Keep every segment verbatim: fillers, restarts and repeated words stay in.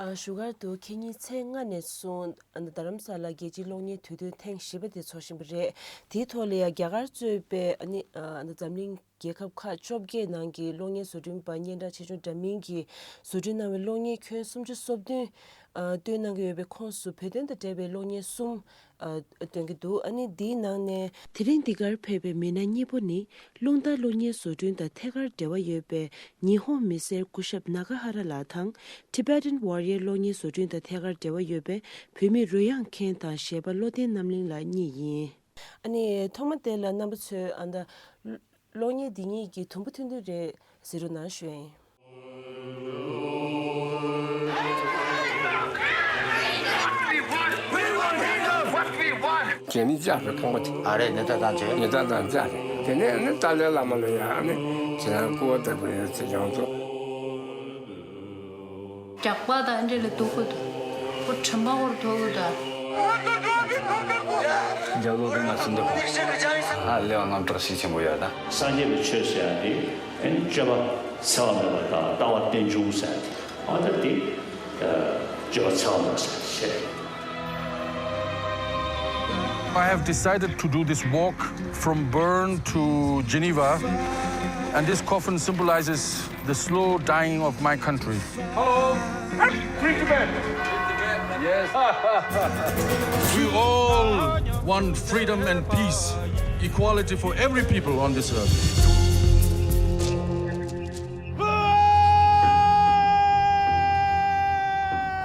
ཨ། བཞུགས་སྒར་དུ་ཁེ་ཉིན་ཚེས་ལྔ་ནས་བཟུང་ཨ་ནི་རྡ་རམ་ས་ལ་རྒྱལ་སྤྱིའི་གློག་བརྙན་དུས་སྟོན་ཐེངས་བཞི་པ་དེ་འཚོགས་བཞིན་པ་རེད། དེའི་ཐོག་ལ་ཡང་རྒྱ་གར་གཙོས་པའི་ཨ་ནི་ཨ་ནི་འཛམ་གླིང་རྒྱལ་ཁབ་ཁག་བཅོ་བརྒྱད་ནང་གི་གློག་བརྙན་བཟོ་སྐྲུན་པ་སྙན་གྲགས་ཆེ་ཆུང་འདྲ་མིན་གྱིས་བཟོ་སྐྲུན་གནང་བའི་གློག་བརྙན་ཁྱོན་སུམ་ཅུ་སོ་བདུན་ཨ་སྟོན་གནང་གི་ཡོད་པའི་ཁོངས་སུ་བོད་དོན་དང་འབྲེལ་བའི་གློག་བརྙན་གསུམ་ཨ་སྟོན་གྱི་འདུག་ཨ་ནི་འདིའི་ནང་ནས། དེ་རིང་འདི་གར་ཕེབས་པའི་མི་སྣ་གཉིས་པོ་ནི། རླུང་རྟ་གློག་བརྙན་བཟོ་སྐྲུན་དང་ཐད་ཀར་འབྲེལ་བ་ཡོད་པའི་ཉི་ཧོང་མི་སེར་སྐུ་ཞབས་ནཱ་ག་ཧ་ར་ལགས་དང་། Tibetan Warrior གློག་བརྙན་བཟོ་སྐྲུན་དང་ཐད་ཀར་འབྲེལ་བ་ཡོད་པའི་བོད་མི་རོལ་དབྱངས་མཁན་དང་གཞས་པ་བློ་བརྟན་རྣམ་གླིང་ལགས་གཉིས་ཡིན། ཨ་ནི་ཐོག་མ་དེ་ལ་རྣམ་པ་ཚོས་ཨ་ད་གློག་བརྙན་འདི་གཉིས་ཀྱི་དུམ་བུ་ཐུང་ཐུང་རེ་གཟིགས་རོགས་གནང་ཞུ་ཡ་ཡིན། དེ་ནི་ལྕགས་རི་ཁང་པ་དེ། ཨ་རེ། ནི་ད་དང་བྱས། ནི་ད་དང་ལྕགས་རི། དེ་ནས་ནི་ཏཱ་ལའི་བླ་མ་ལ་ཡང་ནི་ཁྱེད་རང་སྐུ་པར་བཏབ་པ་ཡོད་ཚེ་ཡོངས་རྫོགས། རྒྱག་པ་དང་འདྲ་ལ་སྡུག་གི་འདུག་ཁོ་དྲན་པ་ཧོར་ཐོག་གི་འདུག་རྒྱབ་ལོག་གི་ང་ཚོ་འདུག་ཨ་ལེ་བ་རྔམ་སྐྲག་ཤས་ཆེན་པོ་ཡོད་ད། སངས་རྒྱས་པའི་ཆོས་ཟེར་ཡ་དེ། ཨེ་ནི་སྤྱོད་པ་འཚེ་བ་མེད་པ་དང་ལྟ་བ་རྟེན་འབྱུང་ཟེར་ཡ་དེ། ཨ་ད་དེ་སྤྱོད་པ་འཚེ་བ་མེད་པ་ཟེར་བཤད། I have decided to do this walk from Bern to Geneva, and this coffin symbolizes the slow dying of my country. Hello, free Tibet. Yes. We all want freedom and peace, equality for every people on this earth.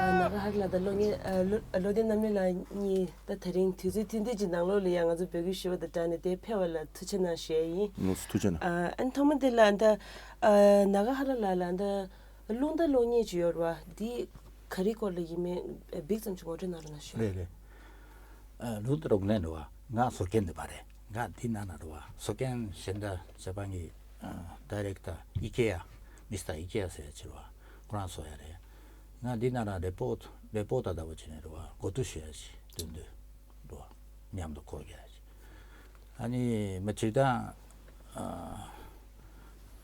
ཨ། ནཱ་ག་ཧ་ར་ལགས་དང་གློག་བརྙན་ཨ་བློ་བློ་བརྟན་རྣམ་གླིང་ལགས་གཉིས་ད་དེ་རིང་དུས་ཚོད་ཐུང་ཐུང་ཅིག་ནང་ལོགས་ལ་ཡང་ང་ཚོ་འབོད་སྐུལ་ཞུས་པ་དང་སྦྲགས་ནས་དེར་ཕེབས་པ་ལ་ཐུགས་རྗེ་གནང་ཞུ་ཡ་ཡིན། ལགས་སོ། ཐུགས་རྗེ་གནང་། ཨ། ཨ་ནི་ཐོག་མ་དེ་ལ་ད་ཨ་ནཱ་ག་ཧ་ར་ལགས་ལ་ད་རླུང་རྟ་གློག་བརྙན་ཅིག་ཡོད་རེད་བ། འདི་ག་རེའི་སྐོར་ལ་ཡིན་མིན་ཨ་འབིགས་ཙམ་ཅིག་ངོ་སྤྲོད་གནང་རོགས་གནང་ཞུ། རེད་རེད། ཨ། རླུང་རྟ་གློག་བརྙན་རེད་བ། ང་བཟོ་མཁན་ནི་པ་རེད། ང་འདི་ནང་ན་རེད་བ། བཟོ་མཁན་གཞན་དག་བྱེད་པ་ངའི་ཨ་ཌའི་རེག་ཊར་ཨི་ཀེ་ཡ། མི་སི་ཊར་ཨི་ཀེ་ཡ་ཟེར་ཡ་ཅིག་རེད་བ། ཁོ་རང་བཟོ་ཡ་རེད། ང་འདི་ནང་ན་རི་པོ་ཊི་རི་པོ་ཊར་ལྟ་བུ་བྱས་ནས་རེད་བ། གོ་བསྡུར་ཞུ་ཡ་ཅིག་འདོན་འདོད་རེད་བ། མཉམ་དུ་འཁོར་རྒྱག་ཡ་ཅིག་ཨ་ནི་མི་གཅིག་དང་ཨ་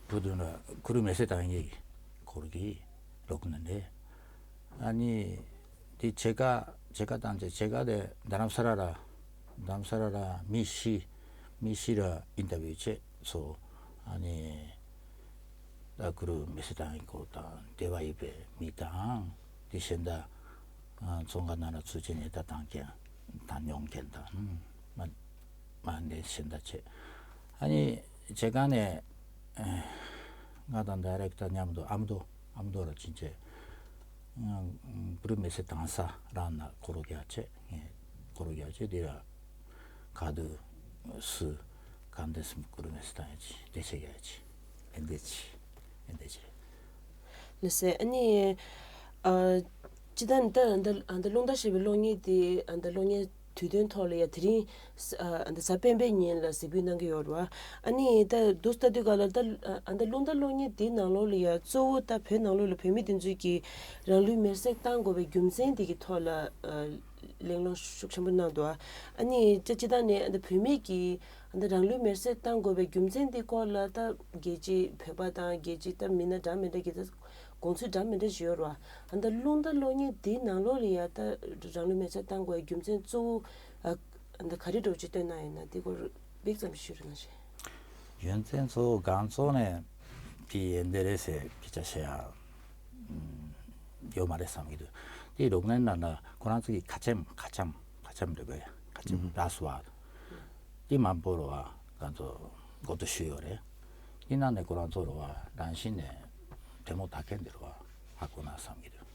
བུ་དུ་ན་གུ་རུ་མེ་སྲེག་བཏང་ཡས་ཀྱི་སྐོར་གྱི་གློག་བརྙན་རེད། ཨ་ནི་དེ་ཕྱེད་ཀ་ཕྱེད་ཀ་བཏང་བྱས་ཕྱེད་ཀ་དེ་རྡ་རམ་ས་ལ་ར་རྡ་རམ་ས་ལ་ར་མི་བཞི་མི་བཞི་ར་ཨིན་ཊར་བིའུ་བྱས་སོ། ཨ་ནི་ད་གུ་རུ་མེ་སྲེག་བཏང་ཡས་སྐོར་དང་འབྲེལ་བ་ཡོད་པའི་མི་དང་དེ་གཞན་དག་ཨ་ཚོང་ཁང་ནང་ལ་ཚུར་བྱས་ནས་ད་བཏང་མཁན་ད་མྱོང་མཁན་དང་མ་མ་འདས་གཞན་དག་བྱས། ཨ་ནི་བྱེད་སྒང་ནས་ཨ་ང་དང་ཌའི་རེག་ཊར་མཉམ་དུ་ཨ་མདོ་ཨ་མདོ་ར་ཕྱིན་བྱས་ང་གུ་རུ་མེ་སྲེག་བཏང་ས་རང་ན་སྐོར་རྒྱག་བྱས། ངས་སྐོར་རྒྱག་བྱས་དེ་ལ་ག་དུས་སུ་གང་འདྲ་སེ་གུ་རུ་མེ་སྲེག་བཏང་ཡས་ཅིག་འགྲེལ་བཤད་རྒྱག་ཡས་ཅིག་ཨེ་འདྲ་ཅིག་ཨེ་འདྲ་ཅིག་རེད། ལགས་སེ། ཨ་ནི་ཨ་སྤྱིར་བཏང་ད་ཨ་ད་ཨ་ད་རླུང་རྟ་ཞེས་པའི་གློག་བརྙན་དེ་ཨ་ད་གློག་བརྙན་དུས་སྟོན་ཐོག་ལ་ཡ་དེ་རིང་ཨ་ད་གཟའ་སྤེན་པའི་ཉིན་ལ་གཟིགས་འབུལ་གནང་གི་ཡོད་རེད་བ། ཨ་ནི་ད་འདུག་ལྟ་དུས་ག་ལ་ད་ཨ་ད་རླུང་རྟ་གློག་བརྙན་དེའི་ནང་ལོགས་ལ་ཡ་གཙོ་བོ་ད་བོད་ནང་ལོགས་ལ་བོད་མི་དེ་ཚོས་ཀྱིས་རང་ལུས་མེར་སྲེག་བཏང་དགོས་པའི་རྒྱུ་མཚན་དེ་གི་ཐོག་ལ་ཨ་གླེང་སློང་ཤུགས་ཆེན་པོ་གནང་འདུག་ཨ་ནི་ད་སྤྱིར་བཏང་ནས་ཨ་ད་བོད་མི་གིས་ཨ་ད་རང་ལུས་མེར་སྲེག་བཏང་དགོས་པའི་རྒྱུ་མཚན་དེ་སྐོར་ལ་ད་རྒྱལ་སྤྱིའི་བོད་པ་དང་རྒྱལ་སྤྱིའི་ད་མི་སྣ་འདྲ་མི་འདྲ་གི་ད་དགོངས་ཚུལ་འདྲ་མི་འདྲ་ཞིག་ཡོད་རེད་བ། ཨ་ད་རླུང་རྟ་གློག་བརྙན་འདིའི་ནང་ལོགས་ལ་ཡ་ད་རང་ལུས་མེར་སྲེག་བཏང་དགོས་པའི་རྒྱུ་མཚན་གཙོ་བོ་ཨ་ཨ་ད་ག་རེ་འདྲ་བོ་ཅིག་བཏོན་གནང་ཡོད་ན་དེ་སྐོར་འབིགས་ཙམ་ཞུ་རོགས་གནང་ཞེས། ཡོན་ཙན་ཚོ་གང་ཚོ་ནས་དེ་ཡན་དེ་རེད་ཟེར་སྐད་ཆ་བཤད་ཡ་ཡོད་མ་རེད་བསམ་གྱི་འདུག་དེ་རོགས་ངན་ན་ན་ཁོ་རང་ཚོ་གི་ཁ་ཆེམས་ཁ་ཆེམས་ཁ་ཆེམས་རེད་པས། ཁ་ཆེམས་ར་སུ་བ་དེ་མང་པོ་རུ་བ་གང་ཚོ་འགོ་ཐོ་ཞུས་ཡོད་རེད། དེ་ནང་ནས་ཁོ་རང་ཚོ་རུ་བ་རང་བཞིན་ནས་དེ་མོ་ད་གན་དེ་རུ་བ་ཧ་གོ་ན་བསམ་གྱི་འདུག་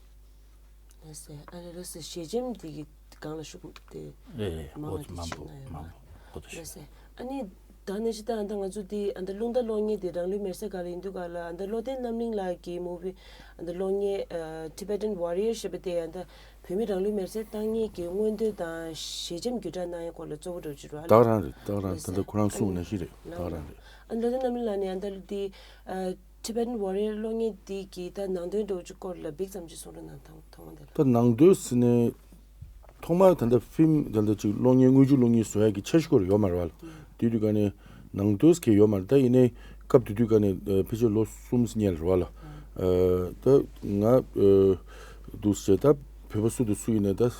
ལགས་སེ། ཨ་རེ་ལགས་སེ། ཞལ་ཆེམས་དེ་གི་སྒང་ལ་ཤུགས་དེ་རེད་རེད། མང་བ་འོ་དེ་མང་ཅིག་པོ་ན་ཡོད་མང་པོ་གོ་ཐུབ་ཤག་ལགས་སེ། ཨ་ནི་ད་ནས་ཅི་ད་ཨ་ད་ང་ཚོ་དེ་ཨ་ད་རླུང་རྟ་གློག་བརྙན་དེ་རང་ལུས་མེར་སྲེག་ག་ལ་ཡིན་དུས་ག་ལ་ཨ་ད་བློ་བརྟན་རྣམ་གླིང་ལགས་ཀྱི་མུ་བི་ཨ་ད་གློག་བརྙན་ཨ་Tibetan Warrior ཞེས་པ་དེ་ཨ་ད་བོད་མི་རང་ལུས་མེར་སྲེག་བཏང་མཁན་གྱི་མངོན་འདོད་དང་ཞལ་ཆེམས་བརྒྱུད་བསྒྲགས་གནང་ཡའི་སྐོར་ལ་གཙོ་བོ་འདྲ་བོ་ཅིག་རེད་བ། ད་ག་རང་རེད། ད་ག་རང་ལགས་ད་ལྟ་སེ། ཁོ་རང་གསུངས་ནང་བཞིན་རེད། ད་ག་རང་རེད། ཨ་ད་བློ་བརྟན་རྣམ་གླིང་ལགས་ནས་ཨ་ད་དེ་ཨ། Tibetan Warrior གློག་བརྙན་འདི་གི་ད་ནང་དོན་འདྲ་བོ་ཅིག་སྐོར་ལ་འབིགས་ཙམ་ཅིག་གསུང་རོགས་གནང་དང་ཐོག་མ་འདི་ལ། ད་ནང་དོན་ཟེར་ནས་ཐོག་མར་ད་ལྟ་ཕིལམ་ད་ལྟ་ཅིག་གློག་བརྙན་དངོས་བྱུང་གློག་བརྙན་བཟོ་ཡག་གི་འཆར་གཞི་སྐོར་ཡོད་མ་རེད་བ་ལ། དེ་དུས་ག་ནས་ནང་དོན་ཟེར་མཁན་ཡོད་མ་རེད། ད་ཡིན་ནའི་སྐབས་དེ་དུས་ག་ནས་ཕལ་ཆེར་ལོ་གསུམ་སྔོན་ལ་རེད་བ་ལ། ད་ང་ འདུག་ཟེར། ད་བོད་པ་སུ་དང་སུ་ཡིན་ནའི་ད་ཨེ་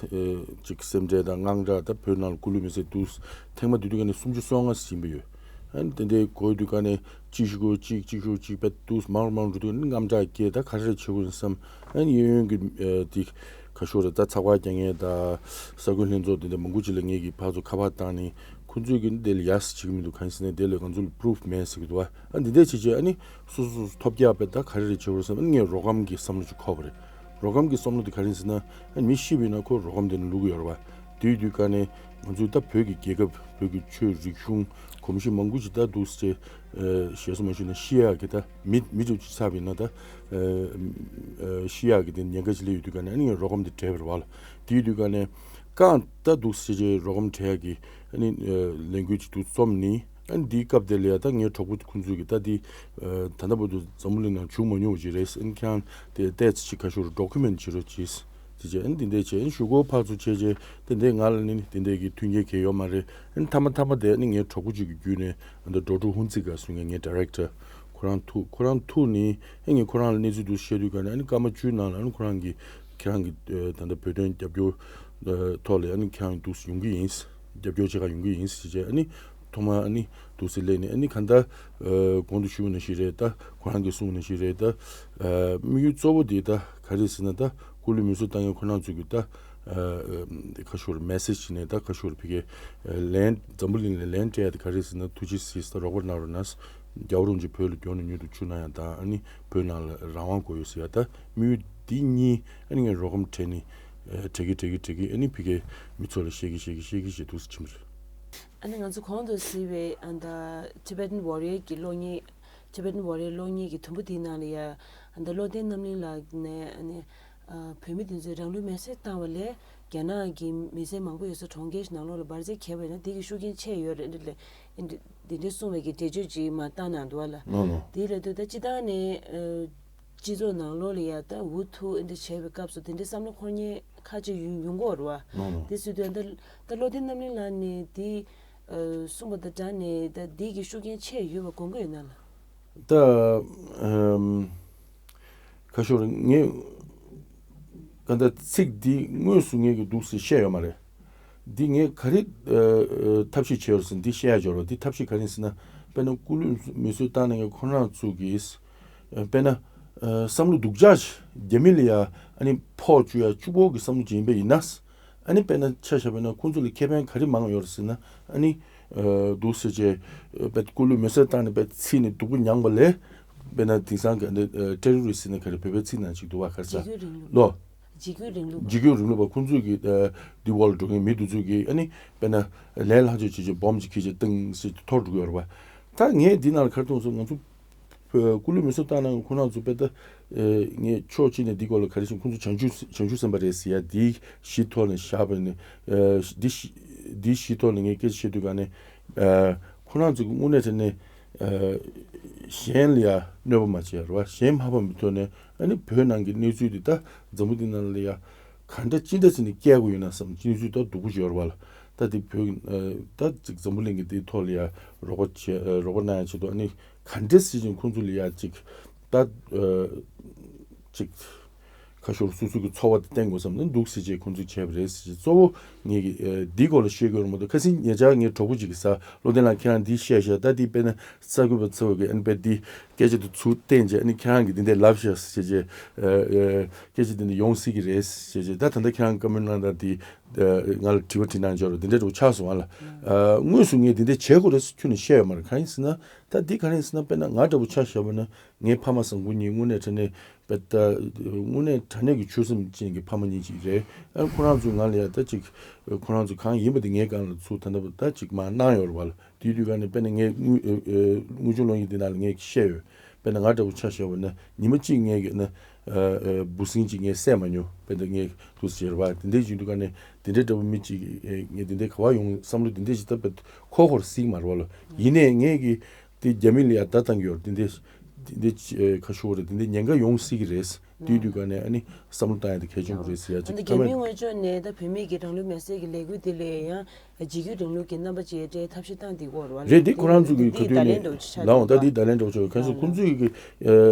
ཅིག་སེམས་ཁྲལ་དང་དངངས་སྐྲག་ད་བོད་ནང་ལ་སྐུ་ལུས་མེ་སྲེག་འདུག་ཐེངས་མ་དེ་དུས་ཀ་ནས་སུམ་ཅུ་སོ་ལྔ་ཟིན་པ་ཡོད། ཨ་ནི་དེ་འདྲའི་གོ་དུས་ཀ་ནས་གཅིག་ཤུགས་གཅིག་གཅིག་ཤུགས་གཅིག་བེད་འདུག་མང་རུ་མང་རུ་འགྲོ་དུས་ཀ་ནས་དངངས་སྐྲག་སྐྱེས། ད་ག་རེ་བྱེད་དགོས་བསམ། ཨ་ནི་གཡས་གཡོན་གྱི་ཨེ་དེ་ག་ཤོར་རེད། ད་ཚགས་པར་རྒྱག་མཁན་ད་གསར་འགོད་ལྷན་ཚོགས་དེ་འདྲ་མང་པོ་ཅིག་ལ་ངེད་ཀྱིས་ཕར་ཚུར་ཁ་པར་བཏང་ནས་ཁོང་ཚོས་ཀྱི་དེ་ལ་ཡ་སི་བྱེད་ཀྱི་མི་འདུག་གང་ཡིན་ཟེར་ན་དེ་ལ་ང་ཚོ་ལ་པུ་རུབ་མེད་ཟེར་གྱི་འདུག་ཨ་ནི་འདི་འདྲ་བྱེད་བྱེད་ཨ་ནི་སོ་སོ་སོ་སོ་ཐོབ་རྒྱག་པའི་ད་ག་རེ་རེད་བྱེད་དགོས་བསམ། ཨ་ནི་ངས་རོགས་རམ་གྱི་བསམ་བློ་ཅིག་འཁོར་བ་རེད། རོགས་རམ་གྱི་བསམ་བློ་དེ་ག་རེ་ཡིན་ཟེར་ན། ཨ་ནི་མི་ཤི་བ་ཡིན་ན་ཁོ་རོགས་རམ་དེ་ནང་བླུག་གི་ཡོད་རེད་བ། དེའི་དུས་ཀ་ནས་ང་ཚོའི་ད་བོད་ཀྱི་རྒྱལ་ཁབ་བོད་ཀྱི་ཆོས་རིག་གཞུང་གོམས་གཤིས་མང་པོ་ཞིག་ད་འདུག་སེ་ཨ་ཞེ་སོ་མ་ཞུས་ན་ཤི་ཡག་གི་ད་མི་མི་གྲངས་ཅིག་ཚར་བ་ཡིན་ན་ད་ཨ་ཤི་ཡག་གི་དེ་ཉེན་ཁ་ཅིག་སླེབས་ཡོད་དུས་ཀ་ནས་ཨ་ནི་ངས་རོགས་རམ་དེ་སྤྲད་པ་རེད་བ་ལ། དེའི་དུས་ཀ་ནས་རྐང་ད་འདུག་སེ་ཅེ་རོགས་རམ་སྤྲད་ཡག་གི་ཨ་ནི་ཨ་ལས་འགུལ་ཅིག་ཏུ་རྩོམ་ནི། ཨ་ནི་འདིའི་སྐབས་དེ་ལ་ཡ་ད་ངའི་གྲོགས་པོ་ཁོང་ཚོས་ཀྱི་ད་འདི་ཨ་ད་ལྟ་བར་དུ་འཛམ་བུ་གླིང་ནང་བྱུང་མ་མྱོང་བ་ཅིག་རེད། ཨ་ནི་ཁྱེད་རང་དེ་ཏོག་ཙམ་ཅིག་ཁ་ཤོར་ཌོ་ཀུ་མེན་ཊི་བྱེད་རོགས་གྱིས། དེ་བྱས་ཨ་ནི་འདི་འདྲས་བྱས། ཨ་ནི་ཞུ་སྒོ་ཕར་ཚུར་བྱས་བྱས་དེ་འདྲས་ང་ལ་ནི་དེ་འདྲས་ཀྱི་མཐུན་རྐྱེན་གང་ཡོད་མ་རེད། ཨ་ནི་མཐའ་མ་མཐའ་མ་དེ་ཨ་ནི་ངའི་གྲོགས་པོ་ཅིག་གི་བརྒྱུད་ནས་ཨ་ད་ཌོག་ཊར་ཧུན་ཙི་ག་ཟེར་མཁན་ངའི་ཌི་རེག་ཊར་ཁོ་རང་ཐུག་ཁོ་རང་ཐུག་ནི་ཨ་ནི་ངས་ཁོ་རང་ལ་གནས་ཚུལ་འདུག་བཤད་དུས་ཀ་ནས་ཨ་ནི་སྐར་མ་བཅུའི་ནང་ལ་ཨ་ནི་ཁོ་རང་གིས་ཁྱེད་རང་གི་ཨ་ད་ལྟ་བོད་དོན་རྒྱབ་སྐྱོར་ཨ་ཐོག་ལ་ཨ་ནི་ཁྱེད་རང་འདུག་ཡོང་གི་ཡིན། རྒྱབ་སྐྱོར་བྱེད་ག་ཡོང་གི་ཡིན་ཟེར་བྱས། ཨ་ནི་ཐོག་མར་ཨ་ནི་འདུག་སེ་སླེབས་ནས་ཨ་ནི་གང་ལྟར་ཨ་གོང་དུ་ཞུས་པ་ནང་བཞིན་རེད། ད་ཁོ་རང་གིས་གསུངས་པ་ནང་བཞིན་རེད། ད་ཨ་དམིགས་ཡུལ་གཙོ་བོ་དེ་ད་ག་རེ་ཟེར་ན། ད་སྐུ་ལུས་མེ་སྲེག་བཏང་མཁན་ཁོ་རང་ཚོ་གི་ད་ཨ་ཁ་ཤོར་མེ་སེ་ཇི་ནས་ད་ཁ་ཤོར་ཕ་གིའི་ལན་འཛམ་བུ་གླིང་ལ་ལན་སྤྲད་ཡ་དེ་ག་རེ་ཟེར་ན། ཐུགས་རྗེ་གཟིགས། ད་རོགས་པ་གནང་རོགས་གནང་། རྒྱལ་བ་རིན་པོ་ཆེ་བོད་ལ་མགྱོགས་ནས་མྱུར་དུ་ཆིབས་གནང་ཡ་དང་། ཨ་ནི་བོད་ནང་ལ་རང་དབང་དགོས་ཡོད་ཟེར་ཡ། ད་དམིགས་ཡུལ་འདི་གཉིས་ཨ་ནི་ངས་རོགས་རམ་སྤྲད་ནས་ཨ་སྤྲད་ཀྱི་སྤྲད་ཀྱི་སྤྲད་ཀྱི་ཨ་ནི་ཕ་གིའི་མི་ཚོ་ལ་བཤད་ཀྱི་བཤད་ཀྱི་བཤད་ཀྱི་བྱས་འདུག་སེ་ཕྱིན་པ་རེད། ཨ་ནི་ང་ཚོ་གོང་དུ་གཟིགས་པའི་ཨ་ད་Tibetan Warrior གྱི་གློག་བརྙན། Tibetan Warrior གློག་བརྙན་གྱི་དུམ་བུ་དེའི་ནང་ལ་ཡ་ཨ་ད་བློ་བརྟན་རྣམ་གླིང་ལགས་ནས་ཨ་ནི་ཨ་བོད་མི་དེ་ཚོས་རང་ལུས་མེར་སྲེག་བཏང་བ་ལས་རྒྱ་ནག་གི་མི་སེར་མང་པོ་ཡོད་ས་གྲོང་ཁྱེར་ཞིག་ནང་ལོགས་ལ་འབར་རྫས་ཁྱེར་བ་ཡིན་ན་དེ་གི་ཤུགས་རྐྱེན་ཆེ་ཡོད་རེད་ལ། ཨ་ནི་དེ་འདྲའི་གསུངས་པའི་གི་འགྲེལ་བརྗོད་ཅིག་མར་བཏང་གནང་འདུག་བ་ལ། ནོ་ནོ། དེ་ལ་དུས་ད་སྤྱི་བཏང་ནས་ཨ་སྤྱི་ཚོགས་ནང་ལོགས་ལ་ཡ་ད་འུ་ཐུག་ཨེ་འདྲ་བྱས་པའི་སྐབས་སུ་དེ་འདྲའི་བསམ་བློ་འཁོར་མཁན་ཁ་ཅིག་ཡོང་ཡོང་གི་ཡོད་རེད་བ། ནོ་ནོ། དེ་སྲིད་དུས་ད་ད་བློ་བརྟན་རྣམ་གླིང་ལགས་ནས་དེ་ཨ་གསུངས་པ་དང་སྦྲགས་ནས་ད་འདི་གི་ཤུགས་རྐྱེན་ཆེ་ཡོད་པ་དགོངས་ཀྱི་ཡོད་ན་ལ། ད་ཨམ་ཁ་ཤོར་ངས་ག་ད་ཚིག་འདི་དངོས་སུ་ངས་ཀྱི་འདུག་སེ་བཤད་ཡོད་མ་རེད། འདི་ངས་ག་རེ་ཨ་ཨ་ཐབས་ཤེས་བྱས་ཡོད་ཟེར་འདི་བཤད་ཡ་འབྱོར་བ། འདི་ཐབས་ཤེས་ག་རེ་ཡིན་ཟེར་ན། དཔེར་ན་སྐུ་ལུས་མེ་གསོད་བཏང་ནས་ཁོ་རང་ཚོ་གིས་ཨ་དཔེར་ན་ཨ་བསམ་བློ་སྡུག་ཅག་ཅིག་རྒྱ་མི་ལ་ཡ་ཨ་ནི་ཕོག་བཅུག་ཡ་གཅིག་པོ་གི་བསམ་བློ་ཅིག་ཡིན་པ་ཡིན་ན། ཨ་ནི་དཔེར་ན་ཆ་བཞག་པ་ཡིན་ན་ཁོང་ཚོ་ལ་ཁེ་ཕན་ག་རེ་མང་ཡོད་རེད་ཟེར་ན། ཨ་ནི་ཨ་འདུག་སེ་བྱས་ཨ་དཔེ་སྐུ་ལུས་མེ་གསོད་བཏང་ནས་དཔེ་ཚིག་ནས་སྡུག་པོ་མྱངས་པ་ལས། དཔེར་ན་དེང་སང་གི་ཨ་ནི་ཨ་ཊེ་རོ་རི་སི་ཊི་ཟེར་ན་ག་རེ། བོད་པའི་ཚིག་ནང་ཅིག་འདུག་བ། ག་རེ་ཟེར། འཇིགས་སྐུལ་རིང་ལུགས། ལོ། འཇིགས་སྐུལ་རིང་ལུགས། འཇིགས་སྐུལ་རིང་ལུགས་པ་ཁོང་ཚོས་ཀྱི་ཨ་འདི་འོག་ལ་འགྲོ་མཁན་མི་དེ་ཚོས་ཀྱི་ཨ་ནི་དཔེར་ན་ལས་སླ་ཅོག་བྱེད་ཅིག་སྦོམ་ཅིག་འཁྱེར་ཅིག་བཏང་སེ་འཐོར་འགྲོ་གི་ཡོད་རེད་བ། ད་ངས་འདི་ནང་ལ་ག་རེ་མཐོང་སོང་། ང་ཚོ་བོད་སྐུ་ལུས་མེ་གསོད་བཏང་ནས་ཁོ་རང་ཚོ་དཔེ་ད་ཨེ་ངས་ཕྱོགས་གཅིག་ནས་འདི་སྐོར་ལ་ག་རེ་ཞིག་ཁོང་ཚོ་བྱང་ཆུབ་བྱང་ཆུབ་སེམས་དཔའ་རེད་ཟེར་ཡ་འདིའི་གཞི་ཐོག་ནས་བཞག་པ་ནི་ཨེ་འདི་གཞི་འདིའི་གཞི་ཐོག་ནས་ངས་སྐད་ཆ་བཤད་དུས་ག་ནས་ཨེ་ཁོ་རང་ཚོ་གི་དངོས་གནས་དྲང་གནས་ཨེ་གཞན་ལ་ཡ་གནོད་པ་མ་བྱས་རེད་བ། གཞན་མ་ཕམ་པའི་ཐོག་ནས་ཨ་ནི་བོད་ནང་གི་གནས་ཚུལ་འདི་ད་འཛམ་བུ་གླིང་ནང་ལ་ཡ་ག་འདྲ་ཅི་འདྲ་ཟེར་ནས་བསྐྱལ་དགོས་ཡོད་ན་བསམ། གནས་ཚུལ་ད་སྡུག་པོ་ཞིག་ཡོད་རེད་བ་ལ། ད་འདི་བོད་ཨེ་ད་ཅིག་འཛམ་བུ་གླིང་གི་འདིའི་ཐོག་ལ་ཡ་རོགས་པ་བྱེད་ཨེ་རོགས་པ་གནང་ཡ་ཆེད་དུ་ཨ་ནི། ག་འདྲ་སེ་ཅིག་ཁོང་ཚོ་ལ་ཡ་ཅིག་ད་ཨ་ཅིག་ཁ་ཤོར་སོ་སོ་གི་འཚོ་བ་དེ་བརྟན་དགོས་བསམ་ནས་འདུག་སེ་ཅིག་ཁོང་ཚོས་བྱས་པ་རེད་ཟེར་ཅིག། གཙོ་བོ་ངེད་ཀྱི་ཨ་འདི་སྐོར་ལ་བཤད་དགོས་རེད་མ་གཏོགས། ཁ་སང་ཉེ་ཆར་ངའི་གྲོགས་པོ་ཅིག་གིས་ཟེར། བློ་བརྟན་ལགས་ཁྱེད་རང་འདི་བཤད་ཤག། ད་འདི་དཔེར་ན་གསར་འགོད་པ་ཚོ་གིས་ཨ་ནི་དཔེ་འདི་སྐད་ཆ་དེ་ཚུར་བསྟན་བྱས། ཨ་ནི་ཁྱེད་རང་གིས་འདི་འདྲ་ལབ་ཤག་ཟེར་བྱས་ཨ་ཨ་སྐད་ཆ་འདི་འདྲ་ཡོང་སྲིད་ཀྱི་རེད་ཟེར་བྱས། ད་ད་ལྟ་ཁྱེད་རང་བཀའ་མོལ་གནང་སྟངས་འདི་ང་ལ་དྲི་བ་དྲིས་གནང་འབྱོར་བ་འདི་འདྲ་འདྲ་པོ་ཆགས་སོང་བ་ལ། ཨ་དངོས་སུ་ངས་འདི་འདྲ་བྱེད་དགོས་རེད་ཟེར་ཁྱོན་ནས་བཤད་ཡོད་མ་རེད། གང་ཡིན་ཟེར་ན། ད་འདི་ག་རེ་ཡིན་ཟེར་ན། དཔེར་ན་ང་འདྲ་པོ་ཆ་བཞག་པ་ན་ངའི་ཕ་མ་བཟང་པོ་གཉིས་དངོས་གནས་དྲང་གནས་དཔེ་ད་དངོས་གནས་དྲང་གནས་ཀྱི་ཆོས་སེམས་ཅན་གྱི་ཕ་མ་གཉིས་ཅིག་རེད། ཨ་ཁོ་རང་ཚོ་ང་ལ་ཡ་ད་ཅིག་ཁོ་རང་ཚོ་གང་ཡིན་པ་དེ་ངའི་སྒང་ལ་ཚུར་ད་ལྟ་བར་ད་ཅིག་མར་གནང་ཡོད་རེད་བ་ལ། དེའི་དུས་ག་ནས་དཔེར་ན་ངས་དངུལ་ཨེ་ཨེ་དངུལ་ཆུ་གློག་བརྙན་འདི་ནང་ལ་ངས་བཤད་ཡོད། དཔེར་ན་ང་འདྲ་པོ་ཆ་བཞག་པ་ན་ཉི་མ་གཅིག་ངས་ཀྱི་ན་ཨ་ཨ་འབུ་སྲིན་གཅིག་ངས་བསད་མ་མྱོང་། དཔེར་ན་ངས་དུ་ཟེར་བ་དེ་འདྲའི་བྱུང་དུས་ག་ནས་དེ་འདྲའི་འདྲ་པོ་མི་གཅིག་གིས་ཨེ་ངས་དེ་འདྲའི་ག་བ་ཡོང་བསམ་བློ་དེ་འདྲའི་ཞིག་ད་དཔེ་ཁོ་ཁོར་སྲིད་མ་རེད་བ་ལ། ཡིན་ནའི་ངས་ཀྱི་དེ་རྒྱ་མི་ལ་ཡ་བརྡ་བཏང་གི་ཡོད་རེད། དེ་འདྲའི་དེ་འདྲའི་ཨེ་ཁ་ཤོར་རེད། དེ་འདྲའི་ཉེན་ཁ་ཡོང་སྲིད་ཀྱི་རེད། དེའི་དུས་ག་ནས་ཨ་ནི་བསམ་བློ་བཏང་ཡ་དེ་གལ་ཆེན་པོ་རེད་ཟེར་ཡ་ཅིག་ཨ་ནི་རྒྱ་མི་དངོས་ཕྱོགས་ནས་ད་བོད་མི་གི་རང་ལུས་མེར་སྲེག་གི་ལས་འགུལ་དེ་ལ་ཡང་ འཇིགས་སྐུལ་རིང་ལུགས་ཀྱི་རྣམ་པ་ཅིག་སྤྲད་ཐབས་ཤེས་བཏང་བསྡད་ཀྱི་ཡོད་རེད་བ། རེད། འདི་ཁོ་རང་ཚོ་གི་ག་དུས་ཡིན་ནའི་ལག་འོང་ད་འདི་བརྡ་ལན་འདྲ་བོ་ཅིག་ག་ཚོད་ཁོང་ཚོས་ཀྱི་